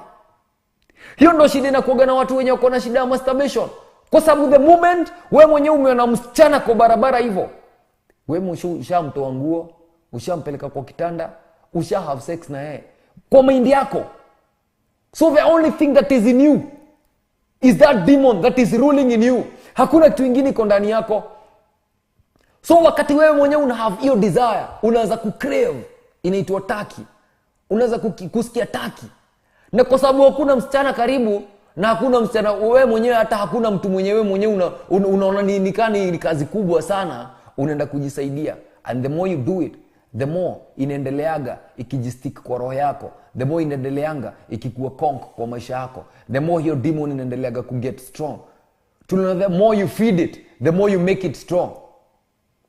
Speaker 7: Hiyo ndo shida inakuwaga na watu wenye wako na shida ya masturbation. Kwa sababu the moment wewe mwenyewe umeona msichana kwa barabara hivyo, wewe ushamtoa nguo, ushampeleka kwa kitanda, usha have sex na yeye kwa mind yako. So the only thing that is in you is that demon that is ruling in you. Hakuna kitu kingine iko ndani yako. So wakati wewe mwenyewe una have hiyo desire, unaanza kucrave, inaitwa taki. Unaanza kusikia taki. Na kwa sababu hakuna msichana karibu na hakuna msichana wewe mwenyewe, hata hakuna mtu mwenyewe mwenyewe unaona ni kazi kubwa sana, unaenda kujisaidia. And the more you do it, the more inaendeleaga ikijistick kwa roho yako, the more inaendeleanga ikikuwa conk kwa maisha yako, the more your demon inaendeleaga ku get strong. The more you feed it, the more you make it strong.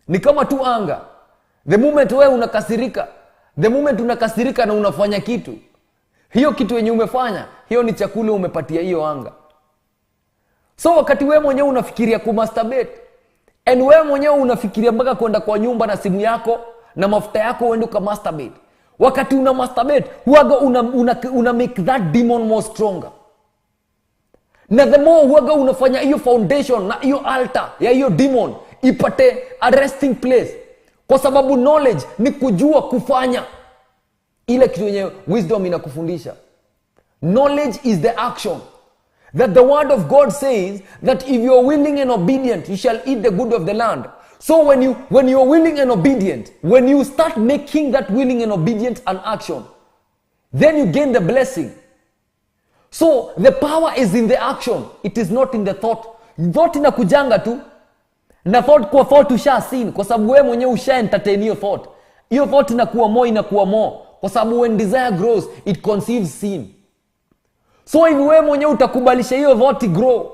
Speaker 7: Ni kama tu anga. The moment wewe unakasirika, the moment unakasirika na unafanya kitu, hiyo kitu yenye umefanya, hiyo ni chakula umepatia hiyo anga. So wakati wewe mwenyewe unafikiria kumasturbate, and wewe mwenyewe unafikiria mpaka kwenda kwa nyumba na simu yako na mafuta yako uende ukamasturbate, wakati una masturbate huaga una make that demon more stronger. Na the more huaga unafanya hiyo foundation na hiyo altar ya hiyo demon ipate a resting place. Kwa sababu knowledge ni kujua kufanya ile kitu yenye wisdom inakufundisha. Knowledge is the action. That the word of God says that if you are willing and obedient, you shall eat the good of the land. So when you are willing and obedient, when you start making that willing and obedient an action, then you gain the blessing. So the power is in the action. It is not in the thought. Thought inakujanga tu. Na thought kwa thought usha sin, kwa sababu wewe mwenyewe usha entertain hiyo thought. Hiyo thought inakuwa more, inakuwa more. Kwa sababu when desire grows, it conceives sin. So if wewe mwenyewe utakubalisha hiyo thought grow,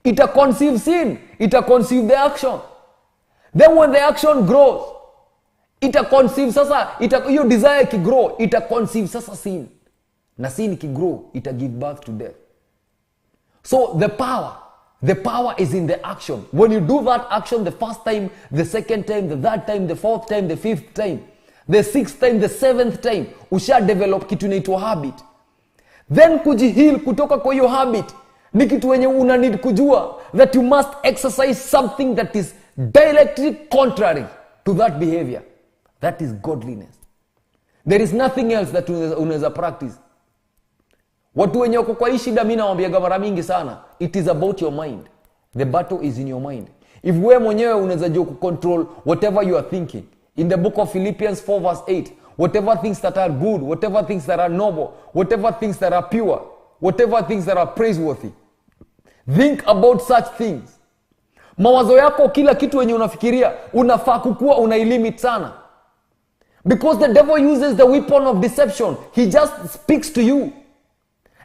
Speaker 7: ita conceive sin, ita conceive the action. Then when the action grows, ita conceive sasa, hiyo desire ikigrow, ita conceive sasa sin. Na sin ikigrow, ita give birth to death. So the power is in the action. When you do that action the first time, the second time, the third time, the fourth time, the fifth time, the sixth time, the seventh time, usha develop kitu inaitwa habit. Then kujiheal kutoka kwa hiyo habit ni kitu wenye una need kujua that you must exercise something that is directly contrary to that behavior. That is godliness. There is nothing else that unaweza practice. Watu wenye wako kwa hii shida, mimi nawaambiaga mara mingi sana, it is about your mind. The battle is in your mind. If wewe mwenyewe unaweza jua kucontrol whatever you are thinking. In the book of Philippians 4 verse 8, whatever things that are good, whatever things that are noble, whatever things that are pure, whatever things that are praiseworthy, think about such things. Mawazo yako, kila kitu wenye unafikiria, unafaa kukua unailimit sana. Because the devil uses the weapon of deception. He just speaks to you.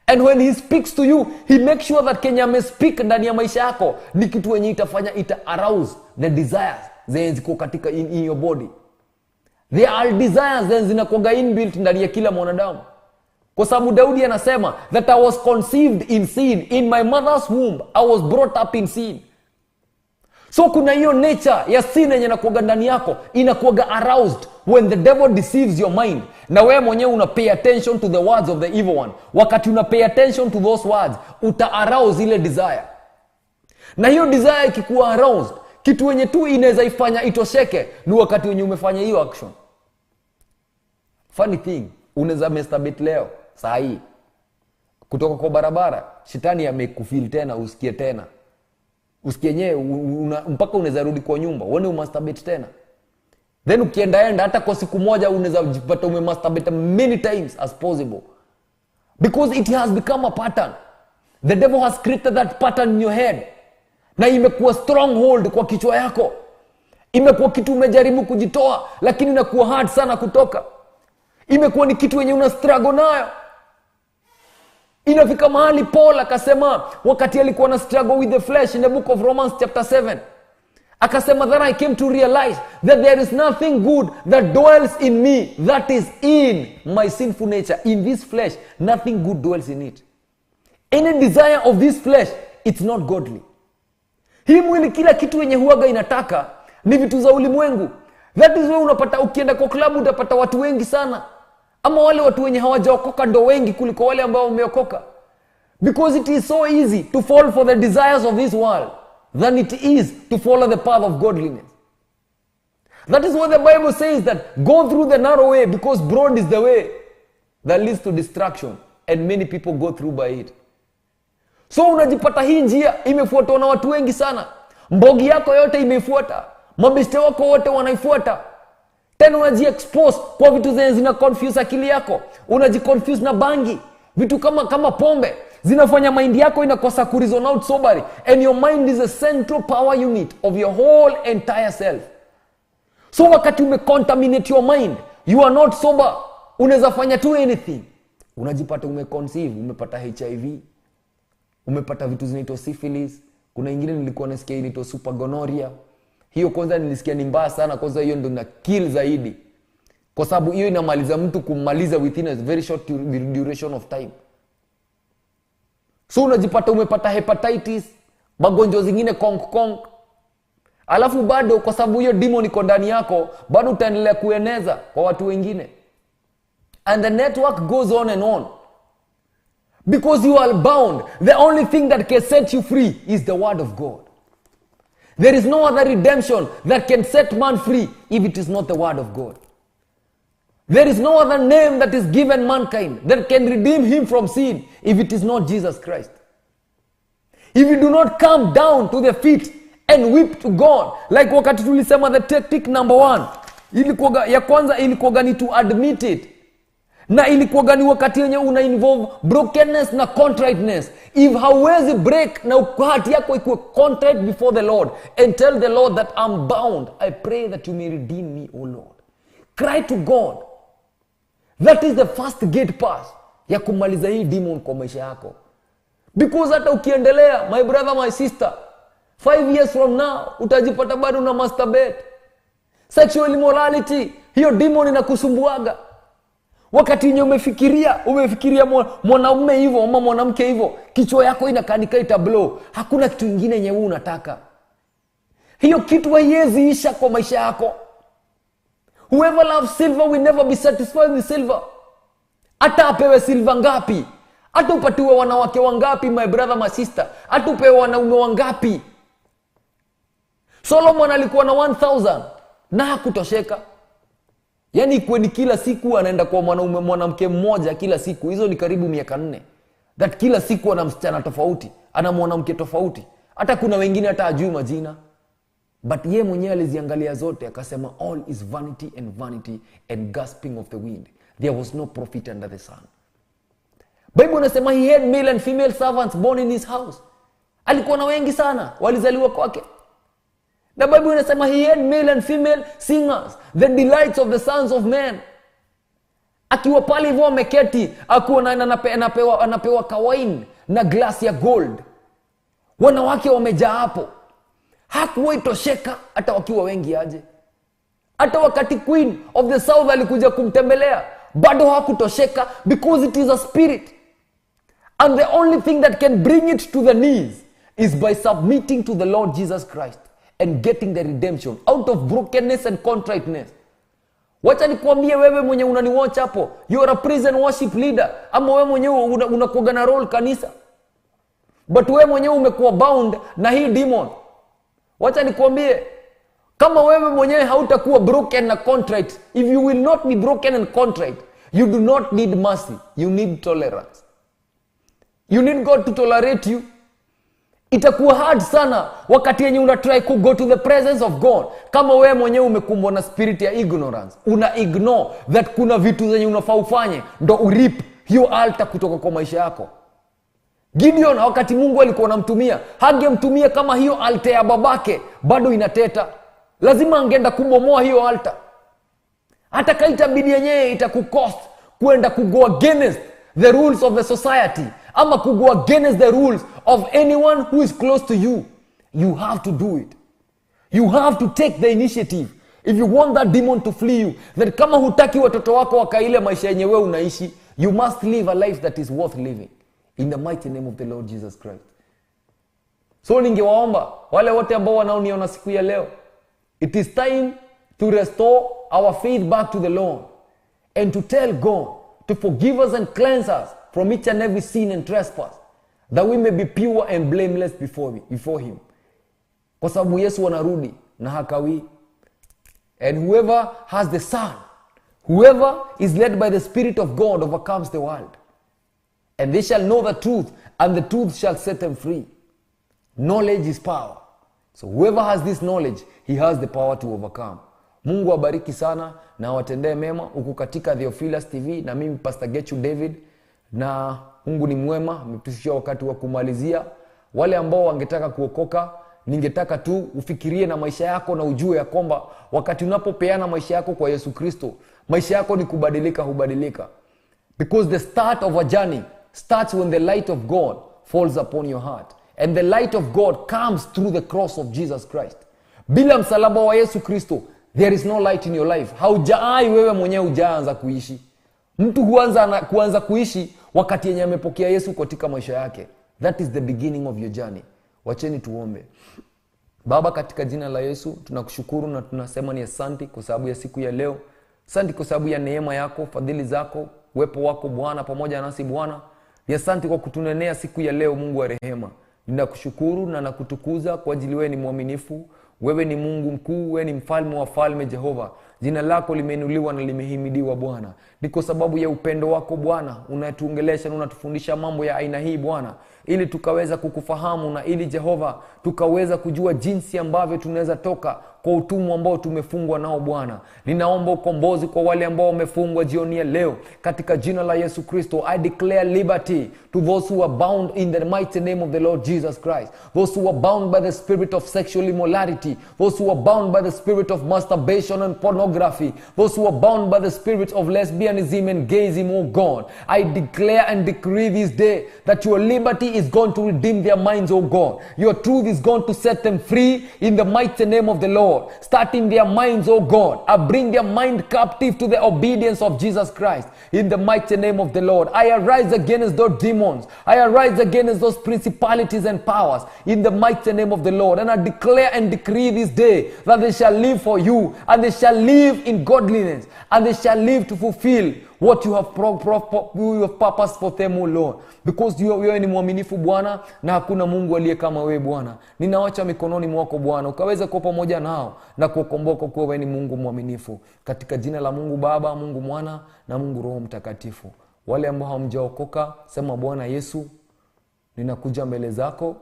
Speaker 7: And when he speaks to you, he makes sure that Kenya may speak ndani ya maisha yako ni kitu wenye itafanya ita arouse the desires zenye ziko katika in your body. There are desires zenye zinakuwa inbuilt ndani ya kila mwanadamu. Kwa sababu Daudi anasema that I was conceived in sin, in my mother's womb I was brought up in sin. So kuna hiyo nature ya sin yenye inakuwa ndani yako, inakuwa aroused when the devil deceives your mind. Na wewe mwenyewe una pay attention to the words of the evil one. Wakati una pay attention to those words, uta arouse ile desire. Na hiyo desire ikikuwa aroused, kitu wenye tu inaweza ifanya itosheke ni wakati wenye umefanya hiyo action. Funny thing, unaweza masturbate leo saa hii kutoka kwa barabara, shetani amekufeel tena, usikie tena. Usikie nyewe mpaka unaweza rudi kwa nyumba uone umasturbate tena. Then ukiendaenda hata kwa siku moja unaweza jipata umemasturbate many times as possible, because it has become a pattern. The devil has created that pattern in your head, na imekuwa stronghold kwa kichwa yako. Imekuwa kitu umejaribu kujitoa, lakini inakuwa hard sana kutoka. Imekuwa ni kitu yenye una struggle nayo. Inafika mahali Paul akasema, wakati alikuwa na struggle with the flesh in the book of Romans chapter 7, akasema that I came to realize that there is nothing good that dwells in me, that is in my sinful nature. In this flesh, nothing good dwells in it. Any desire of this flesh, it's not godly. Hii mwili kila kitu yenye huaga inataka ni vitu za ulimwengu. That is why unapata ukienda kwa klabu utapata watu wengi sana, ama wale watu wenye hawajaokoka ndo wengi kuliko wale ambao wameokoka. Because it is so easy to fall for the desires of this world than it is to follow the path of godliness. That is what the Bible says, that go through the narrow way, because broad is the way that leads to destruction, and many people go through by it. So unajipata hii njia imefuatwa na watu wengi sana. Mbogi yako yote imeifuata, mabeste wako wote wanaifuata. Tena unajiexpose kwa vitu zenye zina confuse akili yako. Unajiconfuse na bangi, vitu kama pombe zinafanya mind yako inakosa ku reason out soberly, and your mind is a central power unit of your whole entire self. So wakati umecontaminate your mind, you are not sober, unaweza fanya tu anything. Unajipata umeconceive, umepata HIV, umepata vitu zinaitwa syphilis. Kuna ingine nilikuwa nasikia inaitwa supergonorrhea. Hiyo kwanza nilisikia ni mbaya sana, kwanza hiyo ndo ina kill zaidi, kwa sababu hiyo inamaliza mtu kumaliza within a very short duration of time. So unajipata umepata hepatitis, magonjwa zingine konk. Alafu bado kwa sababu hiyo demon iko ndani yako, bado utaendelea kueneza kwa watu wengine. And the network goes on and on. Because you are bound. The only thing that can set you free is the word of God. There is no other redemption that can set man free if it is not the word of God. There is no other name that is given mankind that can redeem him from sin if it is not Jesus Christ. If you do not come down to the feet and weep to God, like wakati tulisema the tactic number 1, ilikuwa ya kwanza ilikuwa ni to admit it. Na ilikuwa ni wakati yenye una involve brokenness na contriteness. If hauwezi break na heart yako ikuwe contrite before the Lord and tell the Lord that I'm bound, I pray that you may redeem me, O Lord. Cry to God. That is the first gate pass ya kumaliza hii demon kwa maisha yako. Because hata ukiendelea, my brother, my sister, 5 years from now utajipata bado una masturbate. Sexual immorality, hiyo demon inakusumbuaga. Wakati yenye umefikiria mwanaume hivyo ama mwanamke hivyo, kichwa yako inakanika itablow. Hakuna kitu kingine yenye wewe unataka. Hiyo kitu haiwezi isha kwa maisha yako. Whoever loves silver will never be satisfied with silver. Hata apewe silver ngapi, hata upatiwe wanawake wangapi, my brother, my sister, hata upewe wanaume wangapi. Solomon alikuwa na 1000 na hakutosheka. Yaani kweni kila siku anaenda kwa mwanaume mwanamke mmoja kila siku. Hizo ni karibu miaka 4. That kila siku ana msichana tofauti, ana mwanamke tofauti. Hata kuna wengine hata hajui majina. But ye mwenyewe aliziangalia zote akasema all is vanity and vanity and gasping of the wind. There was no profit under the sun. Bible inasema he had male and female servants born in his house. Alikuwa na wengi sana walizaliwa kwake. Na Bible inasema he had male and female singers, the delights of the sons of men. Akiwa pale hivyo ameketi, akiwa anapewa kawaini na glass ya gold. Wanawake wamejaa hapo. Hakuwahi tosheka hata wakiwa wengi aje. Hata wakati Queen of the South alikuja kumtembelea, bado hakutosheka, because it is a spirit. And the only thing that can bring it to the knees is by submitting to the Lord Jesus Christ and getting the redemption out of brokenness and contriteness. Wacha nikuambie wewe mwenye unaniwatch hapo, you are a prison worship leader, ama wewe mwenyewe unakuwa na role kanisa, but wewe mwenyewe umekuwa bound na hii demon. Wacha nikuambie, kama wewe mwenyewe hautakuwa broken na contrite, if you will not be broken and contrite, you do not need mercy, you need tolerance. You need God to tolerate you. Itakuwa hard sana wakati yenye una try ku go to the presence of God kama wewe mwenyewe umekumbwa na spirit ya ignorance. Una ignore that kuna vitu zenye unafaa ufanye ndo urip hiyo altar kutoka kwa maisha yako. Gideon wakati Mungu alikuwa anamtumia, hangemtumia kama hiyo altar ya babake bado inateta. Lazima angeenda kubomoa hiyo altar. Hata kaitabidi yenyewe itakucost kwenda ku go against the rules of the society, ama ku go against the rules of anyone who is close to you. You have to do it. You have to take the initiative. If you want that demon to flee you, then kama hutaki watoto wako wakaile maisha yenye wewe unaishi, you must live a life that is worth living. In the mighty name of the Lord Jesus Christ. So ningewaomba wale wote ambao wanaoniona siku ya leo, it is time to restore our faith back to the Lord and to tell God to forgive us and cleanse us from each and every sin and trespass, that we may be pure and blameless before him. Kwa sababu Yesu anarudi na hakawii. And whoever has the Son, whoever is led by the Spirit of God overcomes the world. And they shall know the truth, and the truth shall set them free. Knowledge is power. So whoever has this knowledge, he has the power to overcome. Mungu abariki sana na awatendee mema. Uko katika Theophilus TV na mimi Pastor Gechu David, na Mungu ni mwema, ametufikisha wakati wa kumalizia. Wale ambao wangetaka kuokoka, ningetaka tu ufikirie na maisha yako na ujue ya kwamba wakati unapopeana maisha yako kwa Yesu Kristo, maisha yako ni kubadilika, hubadilika. Because the start of a journey starts when the light of God falls upon your heart. And the light of God comes through the cross of Jesus Christ. Bila msalaba wa Yesu Kristo, there is no light in your life. Haujaai wewe mwenyewe hujaanza kuishi. Mtu huanza kuanza kuishi wakati yenye amepokea Yesu katika maisha yake. That is the beginning of your journey. Wacheni tuombe. Baba, katika jina la Yesu tunakushukuru na tunasema ni asante kwa sababu ya siku ya leo. Asante kwa sababu ya neema yako, fadhili zako, uwepo wako Bwana pamoja nasi Bwana. Ni asante kwa kutunenea siku ya leo, Mungu wa rehema. Ninakushukuru na nakutukuza kwa ajili wewe ni mwaminifu. Wewe ni Mungu mkuu, wewe ni mfalme wa falme Jehova. Jina lako limeinuliwa na limehimidiwa Bwana. Ni kwa sababu ya upendo wako Bwana unatuongelesha na unatufundisha mambo ya aina hii Bwana, ili tukaweza kukufahamu na ili Jehova tukaweza kujua jinsi ambavyo tunaweza toka kwa utumwa ambao tumefungwa nao Bwana. Ninaomba ukombozi kwa wale ambao wamefungwa jioni ya leo katika jina la Yesu Kristo. I declare liberty to those who are bound in the mighty name of the Lord Jesus Christ. Those who are bound by the spirit of sexual immorality, those who are bound by the spirit of masturbation and pornography, those who are bound by the spirit of lesbianism and gayism, oh God, I declare and decree this day that your liberty is going to redeem their minds, oh God. Your truth is going to set them free in the mighty name of the Lord. Start in their minds, oh God. I bring their mind captive to the obedience of Jesus Christ in the mighty name of the Lord. I arise against those demons. I arise against those principalities and powers in the mighty name of the Lord. And I declare and decree this day that they shall live for you, and they shall live in godliness, and they shall live to fulfill what you have purposed for them, O Lord. Because you ni mwaminifu Bwana, na hakuna Mungu aliye kama wewe Bwana. Ninawacha mikononi mwako Bwana, ukaweza kuwa pamoja nao na kuwakomboa, kwa kuwa wewe ni Mungu mwaminifu. Katika jina la Mungu Baba, Mungu Mwana na Mungu Roho Mtakatifu. Wale ambao hamjaokoka, sema Bwana Yesu, ninakuja mbele zako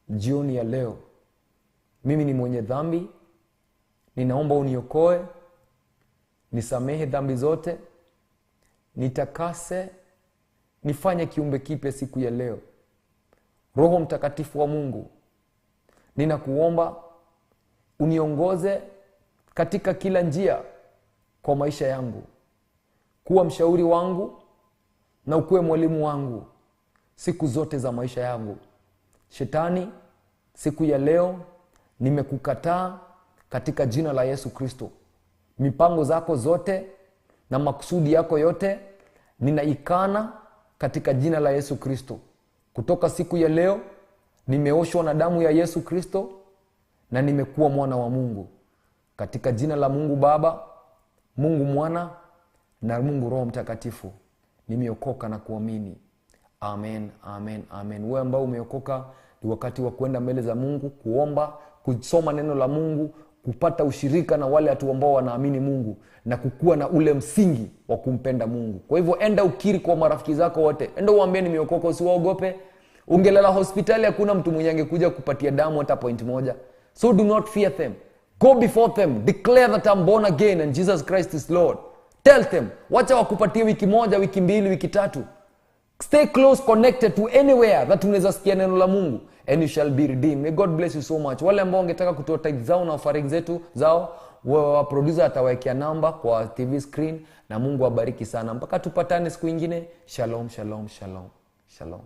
Speaker 7: jioni ya leo. Mimi ni mwenye dhambi, ninaomba uniokoe, nisamehe dhambi zote, nitakase, nifanye kiumbe kipya siku ya leo. Roho Mtakatifu wa Mungu, ninakuomba uniongoze katika kila njia kwa maisha yangu. Kuwa mshauri wangu na ukuwe mwalimu wangu siku zote za maisha yangu. Shetani, siku ya leo nimekukataa katika jina la Yesu Kristo. Mipango zako zote na makusudi yako yote ninaikana katika jina la Yesu Kristo. Kutoka siku ya leo nimeoshwa na damu ya Yesu Kristo na nimekuwa mwana wa Mungu. Katika jina la Mungu Baba, Mungu Mwana na Mungu Roho Mtakatifu, nimeokoka na kuamini. Amen, amen, amen. Wewe ambao umeokoka, ni wakati wa kwenda mbele za Mungu, kuomba, kusoma neno la Mungu, kupata ushirika na wale watu ambao wanaamini Mungu na kukua na ule msingi wa kumpenda Mungu. Kwa hivyo enda ukiri kwa marafiki zako wote. Enda uambie nimeokoka, usiwaogope. Ungelala hospitali hakuna mtu mwenye angekuja kupatia damu hata point moja. So do not fear them. Go before them, declare that I'm born again and Jesus Christ is Lord. Tell them, wacha wakupatie wiki moja, wiki mbili, wiki tatu. Stay close connected to anywhere that unaweza sikia neno la Mungu and you shall be redeemed. May God bless you so much. Wale ambao wangetaka kutoa tithe zao na offering zetu zao, wa producer atawekea namba kwa TV screen, na Mungu awabariki sana. Mpaka tupatane siku nyingine. Shalom, shalom, shalom. Shalom.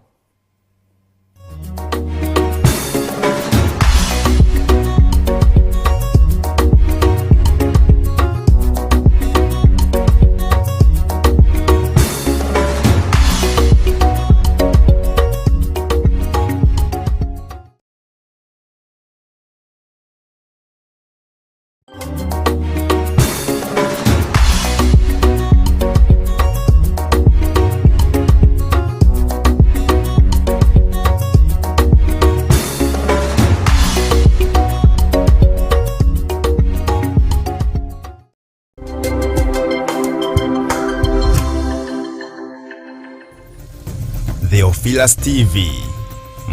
Speaker 1: Theophilus TV,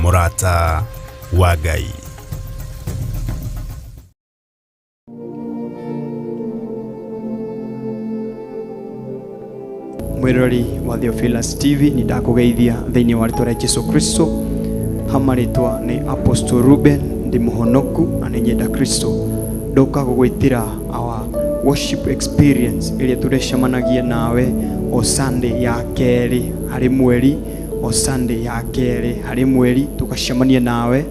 Speaker 1: Murata wa Ngai.
Speaker 4: Mwirori wa Theophilus TV, ni ndakugeithia thiini wa ritwa ria Jesu Kristo. Hama ritwa ni Apostle Ruben, ndi muhonoku na ni nyenda Kristo. Ndoka gugwitira our worship experience iria turecemanagia nawe o Sunday ya keri hari mweri, o Sunday ya keri hari mweri tukacemania nawe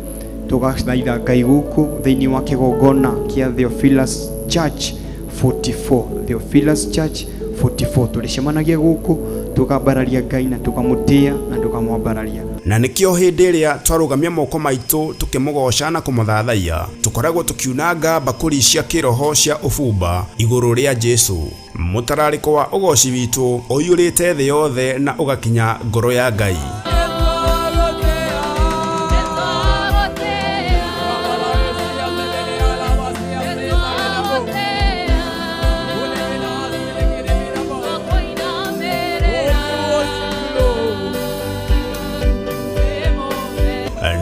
Speaker 4: tugathaitha Ngai guku thiini wa kigongona kia Theophilus Church 44, Theophilus Church 44. Tulicemanagia guku tukambararia Ngai na tukamutia na tukamwambararia.
Speaker 1: Na nikio hindi iria twarugamia moko maitu tukimugoca na kumuthathaiya, tukoragwo tukiunanga mbakuri cia kiroho cia ubumba iguru ria Jesu. Mutarariko wa ugoci witu uyurite thi yothe na ugakinya ngoro ya Ngai.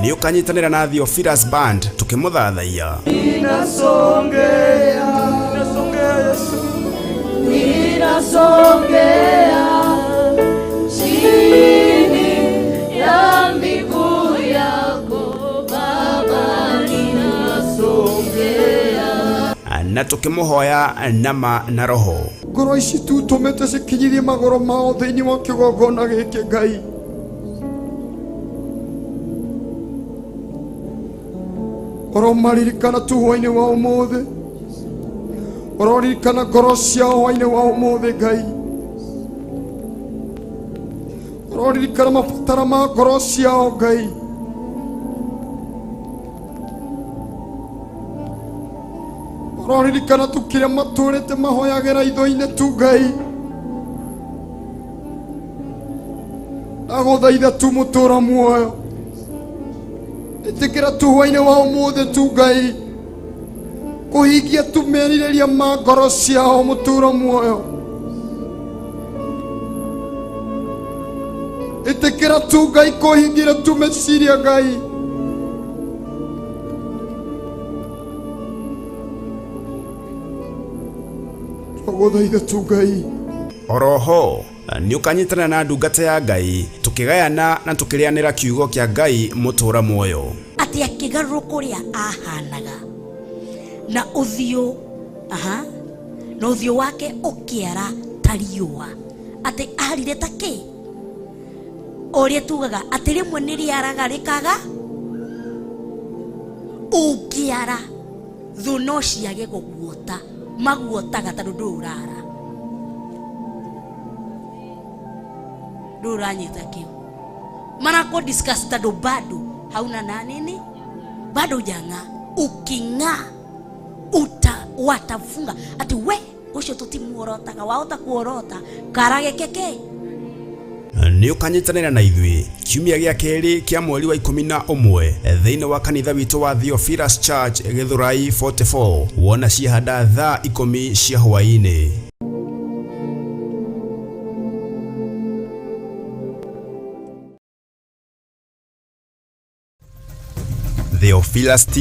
Speaker 1: Nĩ ũkanyitanĩra na Theophilus Band tukĩmũthathaiya.
Speaker 5: Ninasongea, ninasongea Yesu,
Speaker 2: ninasongea chini ya miguu yako Baba, ninasongea.
Speaker 1: Na tukĩmũhoya nama na roho.
Speaker 4: Ngoro ici tutũmĩte cikinyithie magũrũ mao thĩinĩ wa kĩgongona gĩkĩ Ngai. Oromaririkana tu hwainĩ wa ũmũthĩ, ororirikana ngoro ciao hwainĩ wa ũmũthĩ Ngai, ororirikana mabatara ma ngoro ciao Ngai. Ororirikana tu kĩrĩa matũrĩte mahoyagĩra itho-inĩ tu Ngai. Ndagũthaitha tu mũtũra muoyo, ĩtĩkĩra tu hwainĩ wa ũmũthĩ tu Ngai, kũhingia tu merirĩria ma ngoro ciao mũtũra muoyo. Ĩtĩkĩra tu Ngai kũhingira tu meciria Ngai. Twagũthaitha tu Ngai.
Speaker 1: Oroho nĩ ũkanyitanĩra na ndungata ya Ngai tukĩgayana na tukĩrĩanĩra kiugo kĩa Ngai mũtũra muoyo.
Speaker 3: Atĩ akĩgarũrũka ũrĩa ahanaga na ũthiũ, aha, na ũthiũ wake ũkĩara ta riũa. Atĩ arire ta kĩ? Ũrĩa tugaga atĩ rĩmwe nĩ rĩaraga rĩkaga, ũngĩara thũ no ciage gũguota, maguotaga tondũ ndũrĩ ũrara. Ndũrĩ ũranyita kĩu. Marako discuss tondũ bado hauna na nini, bado hujang'aa. Uking'aa watafunga ati we ucio tutimuorotaga, wahota kuorota karage keke.
Speaker 1: Nĩ ũkanyitanĩra na ithuĩ kiumia gĩa kerĩ kĩa mweri wa 11 thĩinĩ wa kanitha witũ wa Theophilus Church Gĩthũrai 44 wona ciahanda thaa 10 cia hwaĩ-inĩ. Theophilus T.